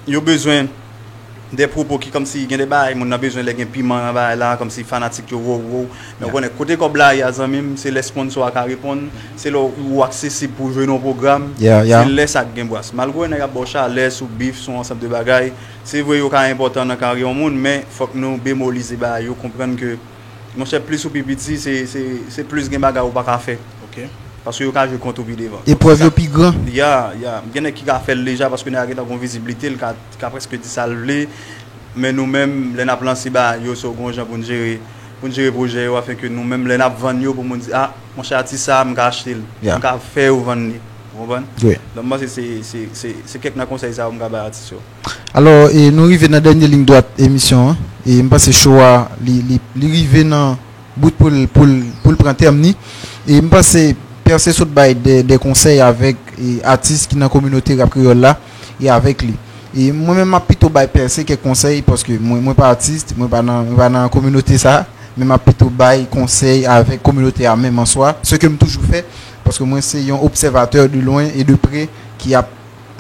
yo bezwen de pwopo ki kòmsi gen de bagay, moun nan bezwen lè gen piman nan bagay la, kòmsi fanatik yo, wow, wow. Men ou konnen, kote kòb la ye a, zanmi m, se lè sponsò a ka reponn, se lè ou aksesib pou jwe nan yon pwogram, se lè sa k gen bras. Malgre nèg ap ba w chalè sou bif, sou yon ansanm de bagay, se vre yo ka enpòtan nan karyè yon moun, men fòk nou bemolize bagay yo, konprann ke, monchè, plis ou pi piti, se, se, se plis gen bagay ou pa ka fè. Paske yo ka jwe kont ou pi devan. Eprèv yo pi gran. Ya, ya. Gen nèg ki ka fè l deja paske nèg la gentan gon viziblite, l ka, ka prèske di sa l vle. Men nou menm, lè n ap lanse bagay yo, se yon jan pou n jere, pou n jere pwojè yo, afenke nou menm, lè n ap vann yo, pou moun di, a, monchè, atis sa a, m ka achte l, m ka fè yo vann li. Ou konprann? Donk, m panse se, se, se, se kèk nan konsèy sa yo m ka bay atis yo. Alò, e, nou rive nan dènye liy dwat emisyon an. E m panse show a, li, li, li rive nan bout pou l, pou l, pou l pran tèm ni. E m panse Pèse sot bay de, de konsèy avèk, e, atis ki nan kominote rap kreyòl la e avèk li. E mwen menm, m ap pito bay Pèse kèk konsèy, paske mwen, mwen pa atis, mwen pa nan, mwen pa nan kominote sa, men m ap pito bay konsèy avèk kominote a menm an swa, ce que m toujou fè, paske mwen se yon obsèvatè de loin et de près ki ap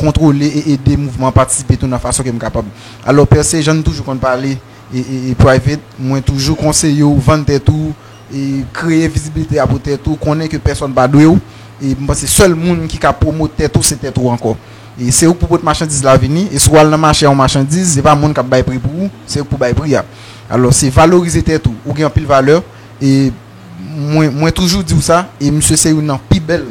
kontwole e ede mouvman an patisipe tou nan fason ke m kapab. Alò, Pèse, jan n toujou konn pale e, e, e private, mwen toujou konseye w vann tèt ou, e kreye vizibilite a pou tèt ou, konnen ke pèsòn pa dwe w, e m panse sèl moun ki ka pwomot tèt ou, se tèt ou ankò. E se ou k pou pot machandiz la vini, e si w al nan mache a yon machandiz, se pa moun k ap bay pri pou ou, se ou k pou bay pri a. Alò, se valorize tèt ou, ou gen anpil valè, e mwen, mwen toujou di w sa, e misye se youn nan pi bèl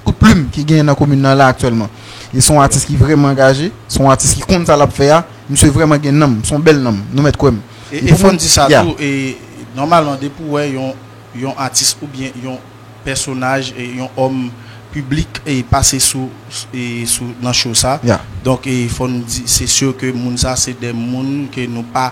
kout plim ki genyen nan komin nan la aktyèlman. E se yon atis ki vrèman angaje, se yon atis ki konn sa l ap fè a, misye vrèman gen nanm, se yon bèl nanm, nou mèt kwè m. E, e fò n di sa tou, e nòmalman, depi w wè yon, yon atis oubyen yon, pèsonaj, e, yon òm piblik, e, pase sou, e, sou, nan show sa. Yeah. Donk, e, fò n di, se si ke moun sa se de moun ke nou pa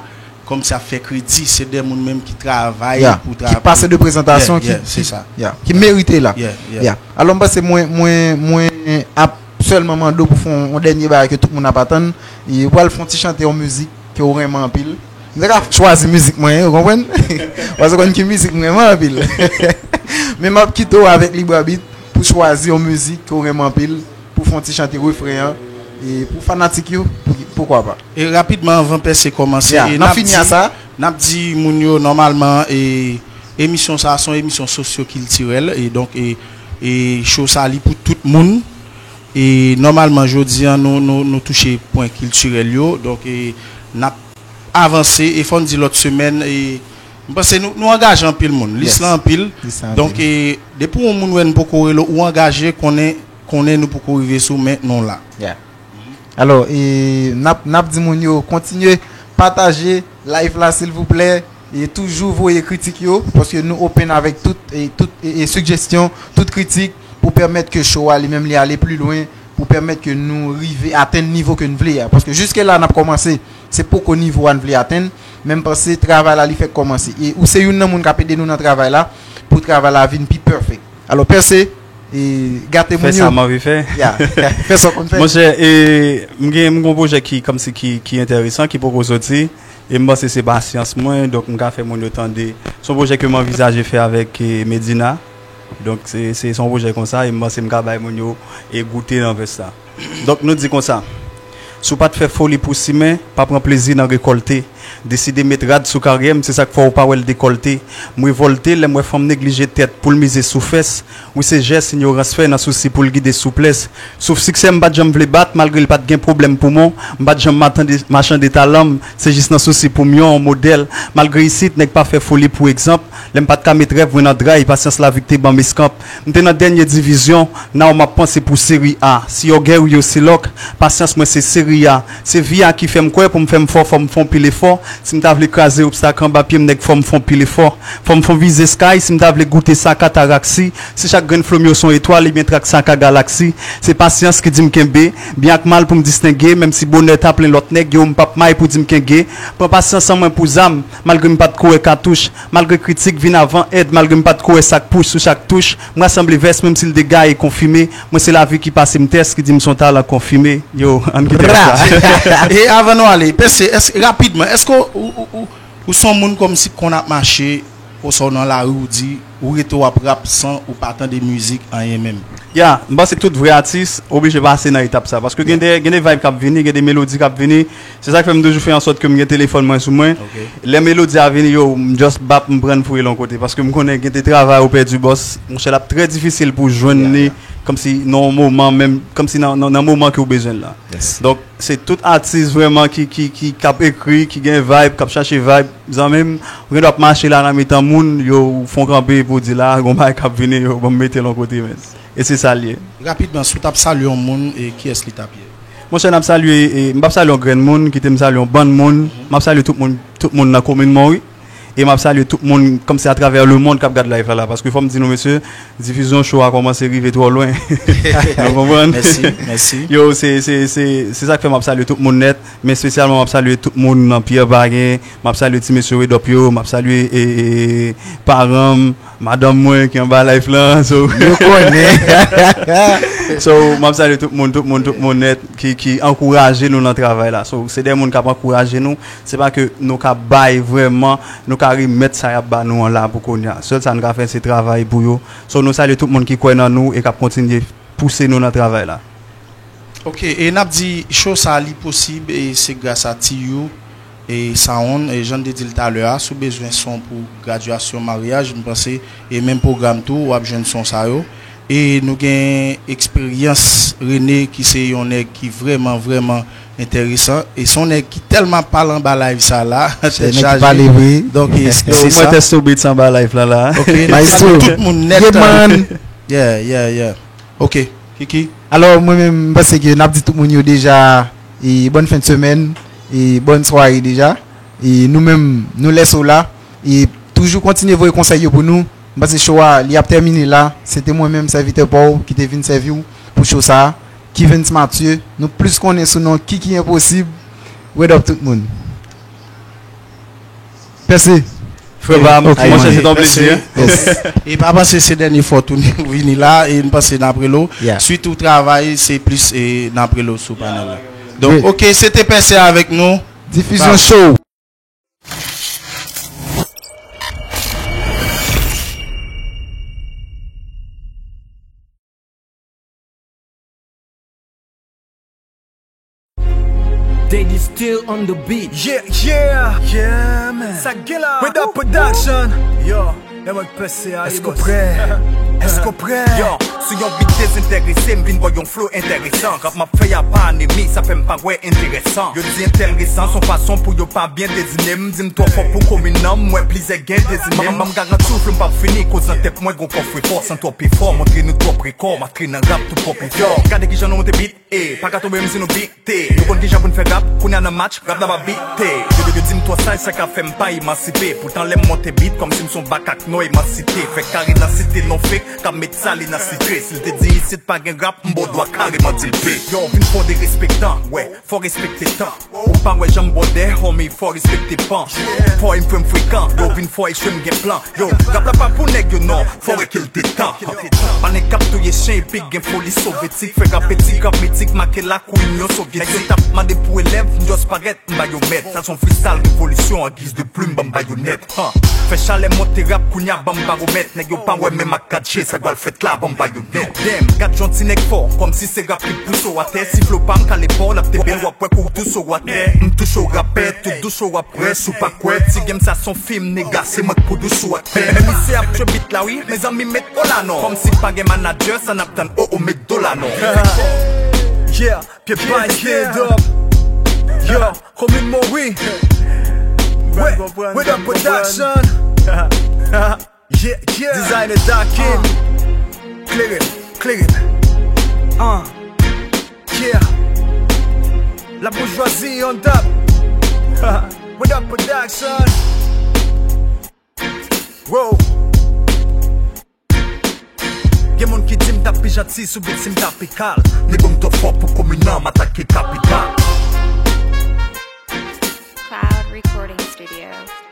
kòmsi ap fè kredi, se de moun menm ki travay Yeah. pou Ki travay. Pase de prezantasyon Yeah, yeah, ki, se ki, sa. Yeah. Ki merite la. Yeah, yeah. Yeah. Alò, m panse mwen, mwen, mwen ap sèlman mande w pou fè yon, yon dènye bagay ke tout moun ap atann. E ou pral fè yon ti chante yon mizik ke w renmen anpil. M te ka chwazi mizik mwen, ou konprann? Paske w konn ki mizik m renmen anpil. Men m ap kite w avèk lib abit pou chwazi yon mizik ke w renmen anpil, pou fè yon ti chante refren an, e pou fanatik yo, pou, poukwa pa. E rapidman, anvan Pèse kòmanse, Yeah, e n ap n ap fini di, a sa. N ap di moun yo, nòmalman, e, emisyon sa a se yon emisyon sosyokiltirèl, e donk, e, e show sa a li pou tout moun. E nòmalman, jodi a, nou, nou, nou touche pwen kiltirèl yo. Donk, e, n ap avanse, e fò n di lòt semèn, e, m panse nou, nou angaje anpil moun. Lis Yes. la anpil. Lis la anpil. Donk, e, depi yon moun wè n poko rele w, ou angaje, konnen, konnen nou poko rive sou, men nou la. Yeah. Alò, e, n ap, n ap di moun yo kontinye pataje live la, silvouplè. E toujou voye kritik yo, paske nou open avèk tout, e, tout, e, e, sijestyon, tout kritik, pou pèmèt ke show a li menm li ale pli lwen, pou pèmèt ke nou rive atenn nivo ke n vle a. Paske jiske la n ap kòmanse, se poko nivo a n vle atenn, men m panse travay la li fèk kòmanse. E ou se youn nan moun k ap ede nou nan travay la, pou travay la vin pi perfect. Alò, Pèse, e, gate Fè moun sa yo. M anvi fè. Yeah. Fè sa w konn fè. Monchè, e, m gen, m gen yon pwojè ki kòmsi ki, ki enteresan, ki poko soti. E m panse se pasyans mwen, donk m ka fè moun yo tande. Se yon pwojè ke m anvizaje fè avèk, e, Medina. Donk se, se, se yon pwojè konsa, e m panse m ka bay moun yo e goute nan vès la. Donk nou di konsa, si w pa t fè foli pou simen, pa pran plezi nan rekòlte. Deside met rad sou karyè m, se sa k fè w pa wè l dekòlte. M revòlte lè m wè fanm neglije tèt pou l mize sou fès. Wi, se jès inyorans fè nan sousi pou l gide souplès. Souf siksè m pa t janm vle bat, malgre l pa t gen pwoblèm poumon. M pa t janm matande, machande talan m, se jis nan sousi pou m yon modèl. Malgre isit, nèg pa fè foli pou egzanp. Lè m pa t ka met rèv mwen nan dray, pasyans lavi k te ban m eskanp. M te nan dènye divizyon, now m ap panse pou Seri A. Si yo gè wi yo se lòk, pasyans mwen se Seri A. Se vi a ki fè m kwè pou m fè m fò, fò m fè yon pil efò. Si m ta vle kraze obstak anba pye m, nèg, fò m fè yon pil efò. Fò m fè yon vize sky, si m ta vle goute sa kataraksi. Si chak grenn flo m yo se yon etwal, ebyen trak sa ka galaksi. Se pasyans ki di m kenbe, byen ak mal pou m distenge, menm si bonè ta plen lòt nèg yo, m p ap may pou di m kenge. Pran pasyans an mwen pou zam, malgre m pa t ko wè katouch, malgre kritik vin avan èd, malgre m pa t ko wè sa k pous sou chak touch, m rasanble vès, menm si l dega e konfime, mwen se lavi ki pase m tès, ki di m se yon talan konfime. Yo, ann kite sa. E avan nou ale, Pèse, èske, rapidman, èske ou, ou, ou, ou se yon moun kòmsi konn ap mache, oswa w nan lari, ou di, ou rete w ap rap san ou pa tande mizik, anyen menm? Ya, m panse tout vrè atis oblije pase nan etap sa. Paske gen de, gen de vibe k ap vini, gen de melodi k ap vini. Se sa k fè m toujou fè an sòt ke m gen telefòn mwen sou mwen. Ok. Lè melodi a vini, yo, m just bap, m pran l foure l yon kote. Paske m konnen gen de travay ou pèdi bòs. Monchè, l ap trè difisil pou w jwenn li, kòmsi nan yon moman menm, kòmsi nan, nan, nan moman ke w bezwen l la. Yes. Donk, se tout atis vrèman ki, ki, ki, k ap ekri, ki gen vibe, k ap chache vibe. Zanmi m, ou gen dwa ap mache la nan mitan moun, yo, ou fè yon kanpe pou w di la, gon bagay k ap vini, yo, ban m mete l yon kote, men. E se sa l ye. Rapidman, si w t ap salye yon moun, e kiyès li t ap ye? Monchè, n ap salye, e, m p ap salye yon grenn moun, kite m salye yon bann moun. M ap salye tout moun, tout moun nan komin mwen, wi. E m ap salye tout moun, kòmsi atravè lemonn k ap gad live la, la. Paske fò m di nou, mesye, difizyon show a kòmanse rive twò lwen. Nou konprann? Mèsi, mèsi. Yo, se, se, se, se sa k fè m ap salye tout moun nèt, men espesyalman m ap salye tout moun nan Pyè Bagen, m ap salye ti mesye Redòp yo, m ap salye, e, e, paran m, madanm mwen ki anba live lan, so. Yo konnen. So, m ap salye tout moun, tout moun, tout moun nèt ki, ki ankouraje nou nan travay la. So, se de moun k ap ankouraje nou. Se pa ke nou ka bay vrèman, nou ka remèt sa y ap ba nou an la pou kounye a. Sèl sa n ka fè, se travay pou yo. So, nou salye tout moun ki kwè nan nou e k ap kontinye pouse nou nan travay la. Ok, e n ap di show sa li posib e se gras a T U e Sound, e jan n te di l talè a, si w bezwen son pou gradyasyon, maryaj, m panse, e menm pwogram tou, w ap jwenn son sa yo. E nou gen eksperyans Rene ki se yon nèg ki vrèman, vrèman enteresan. E se yon nèg ki tèlman ap pale anba live sa la, Se tèt nèg ki chaje. pale vre. Donk, e, Yo, se mwen sa. Tèsto Beats anba live la la. Ok, n ap Maestro. Salye tout moun nèt. Yeah, man. Yeah, yeah, yeah. Ok, Kiki. Alò, mwen menm, m panse ke n ap di tout moun yo deja, e, bòn fen de semèn, e, bòn sware deja. E nou menm, nou lèse w la. E toujou kontinye voye konsèy yo pou nou. M panse show a, li ap tèmine la. Se te mwen menm, sèvitè pa w, ki te vin sèvi w pou show sa a. Kivens Mathieu, nou plis konnen sou non Kiki Enposib. Word up tout moun. Pèse. Frè pa m, Ok, monchè, man. Se t yon Pèse. Plezi. Yes. E pa panse se dènye fwa w tounen vini la, e m panse n ap rele w. Yeah. Swit ou travay, se plis e n ap rele w sou panèl la. Donk, Great. Ok, se te Pèse avèk nou. Difizyon show. Daddy still on the beat. Yeah, yeah, yeah, man. Sa gen la. Word up Production. Yo, lè mwen pèse a. Èske w prè? Èske w prè? Yo, sou yon beat dezenterese, m vin ba w yon flow enteresan. Rap m ap fè a pa anemi, sa fè m pa wè enteresan. Yo di entèresan, se yon fason pou yo pa byen dezine m. Di m twò fò pou komin nan, m wè plizyè gen dezine m. M garanti w flow m p ap fini, koz nan tèt mwen gon kòfrefò. San twòp efò, montre nou twòp rekò, m antre nan rap tou pwòp efò. Gade kijan nou monte beat. E, pa ka tonbe menm si nou bite. Nou konn kijan pou n fè rap, kounye a nan match, rap la pa bite. Yo, yo, yo di m twò saj, sa ka fè m pa emansipe. Poutan lè m monte beat, kòmsi m se yon bakak non emansite. Fè kare nan site, non fake, k ap met sali nan sitre. Si l te di isit pa gen rap, m ba w dwa kareman di l pe. Yo, vin fò derespektan, wè, fò respekte tan. Ou pa wè jan m bwòdè, homie, fò respekte pan. Fò m fè m frekan, yo vin fò echwe m gen plan. Yo, rap la pa pou nèg yo non, fò wè ke l te tan. Panen k ap touye chen epi gen foli sovyetik. Fè rap etik, rap mitik, make lakou Inyon Sovyetik. Nèg yo t ap mande pou elèv, m just parèt, m ba yo mèt. Sa se yon freestyle revolisyon an giz de plim, ban m bayonèt. Huh. Fè chalè monte rap, kounye a ban m baromèt. Nèg yo pa wè menm ak kat je, sa k pral fèt la, ban m bayonèt. Damn, gad jan ti nèg fò, kòmsi se rap ki pouse w atè. Si flow pa m kale pa w, l ap te bèl, w ap wè kou w touche w atè. M touche w rapè, tout dous w ap Près ou pa kwè, ti game sa se yon fim, nèga, se mwen k pwodui sou atè. Men misye ap jwe beat la wi, mezanmi met ola non. Kòmsi pa gen manadjè, sa n ap tann, oh oh met dola non. Yeah, pye bay stand up. Yo, komin Mori. Word up Production. Yeah, yeah. Designer Dakim. Klere m, klere m. Uh. Yeah. La boujwazi on top. Word up Production. Wow. Gen moun ki di m t ap pi janti sou beat si m t ap pi kal. Nèg yo m twò fò pou komin nan, m atake kapital. Cloud Recording Studio.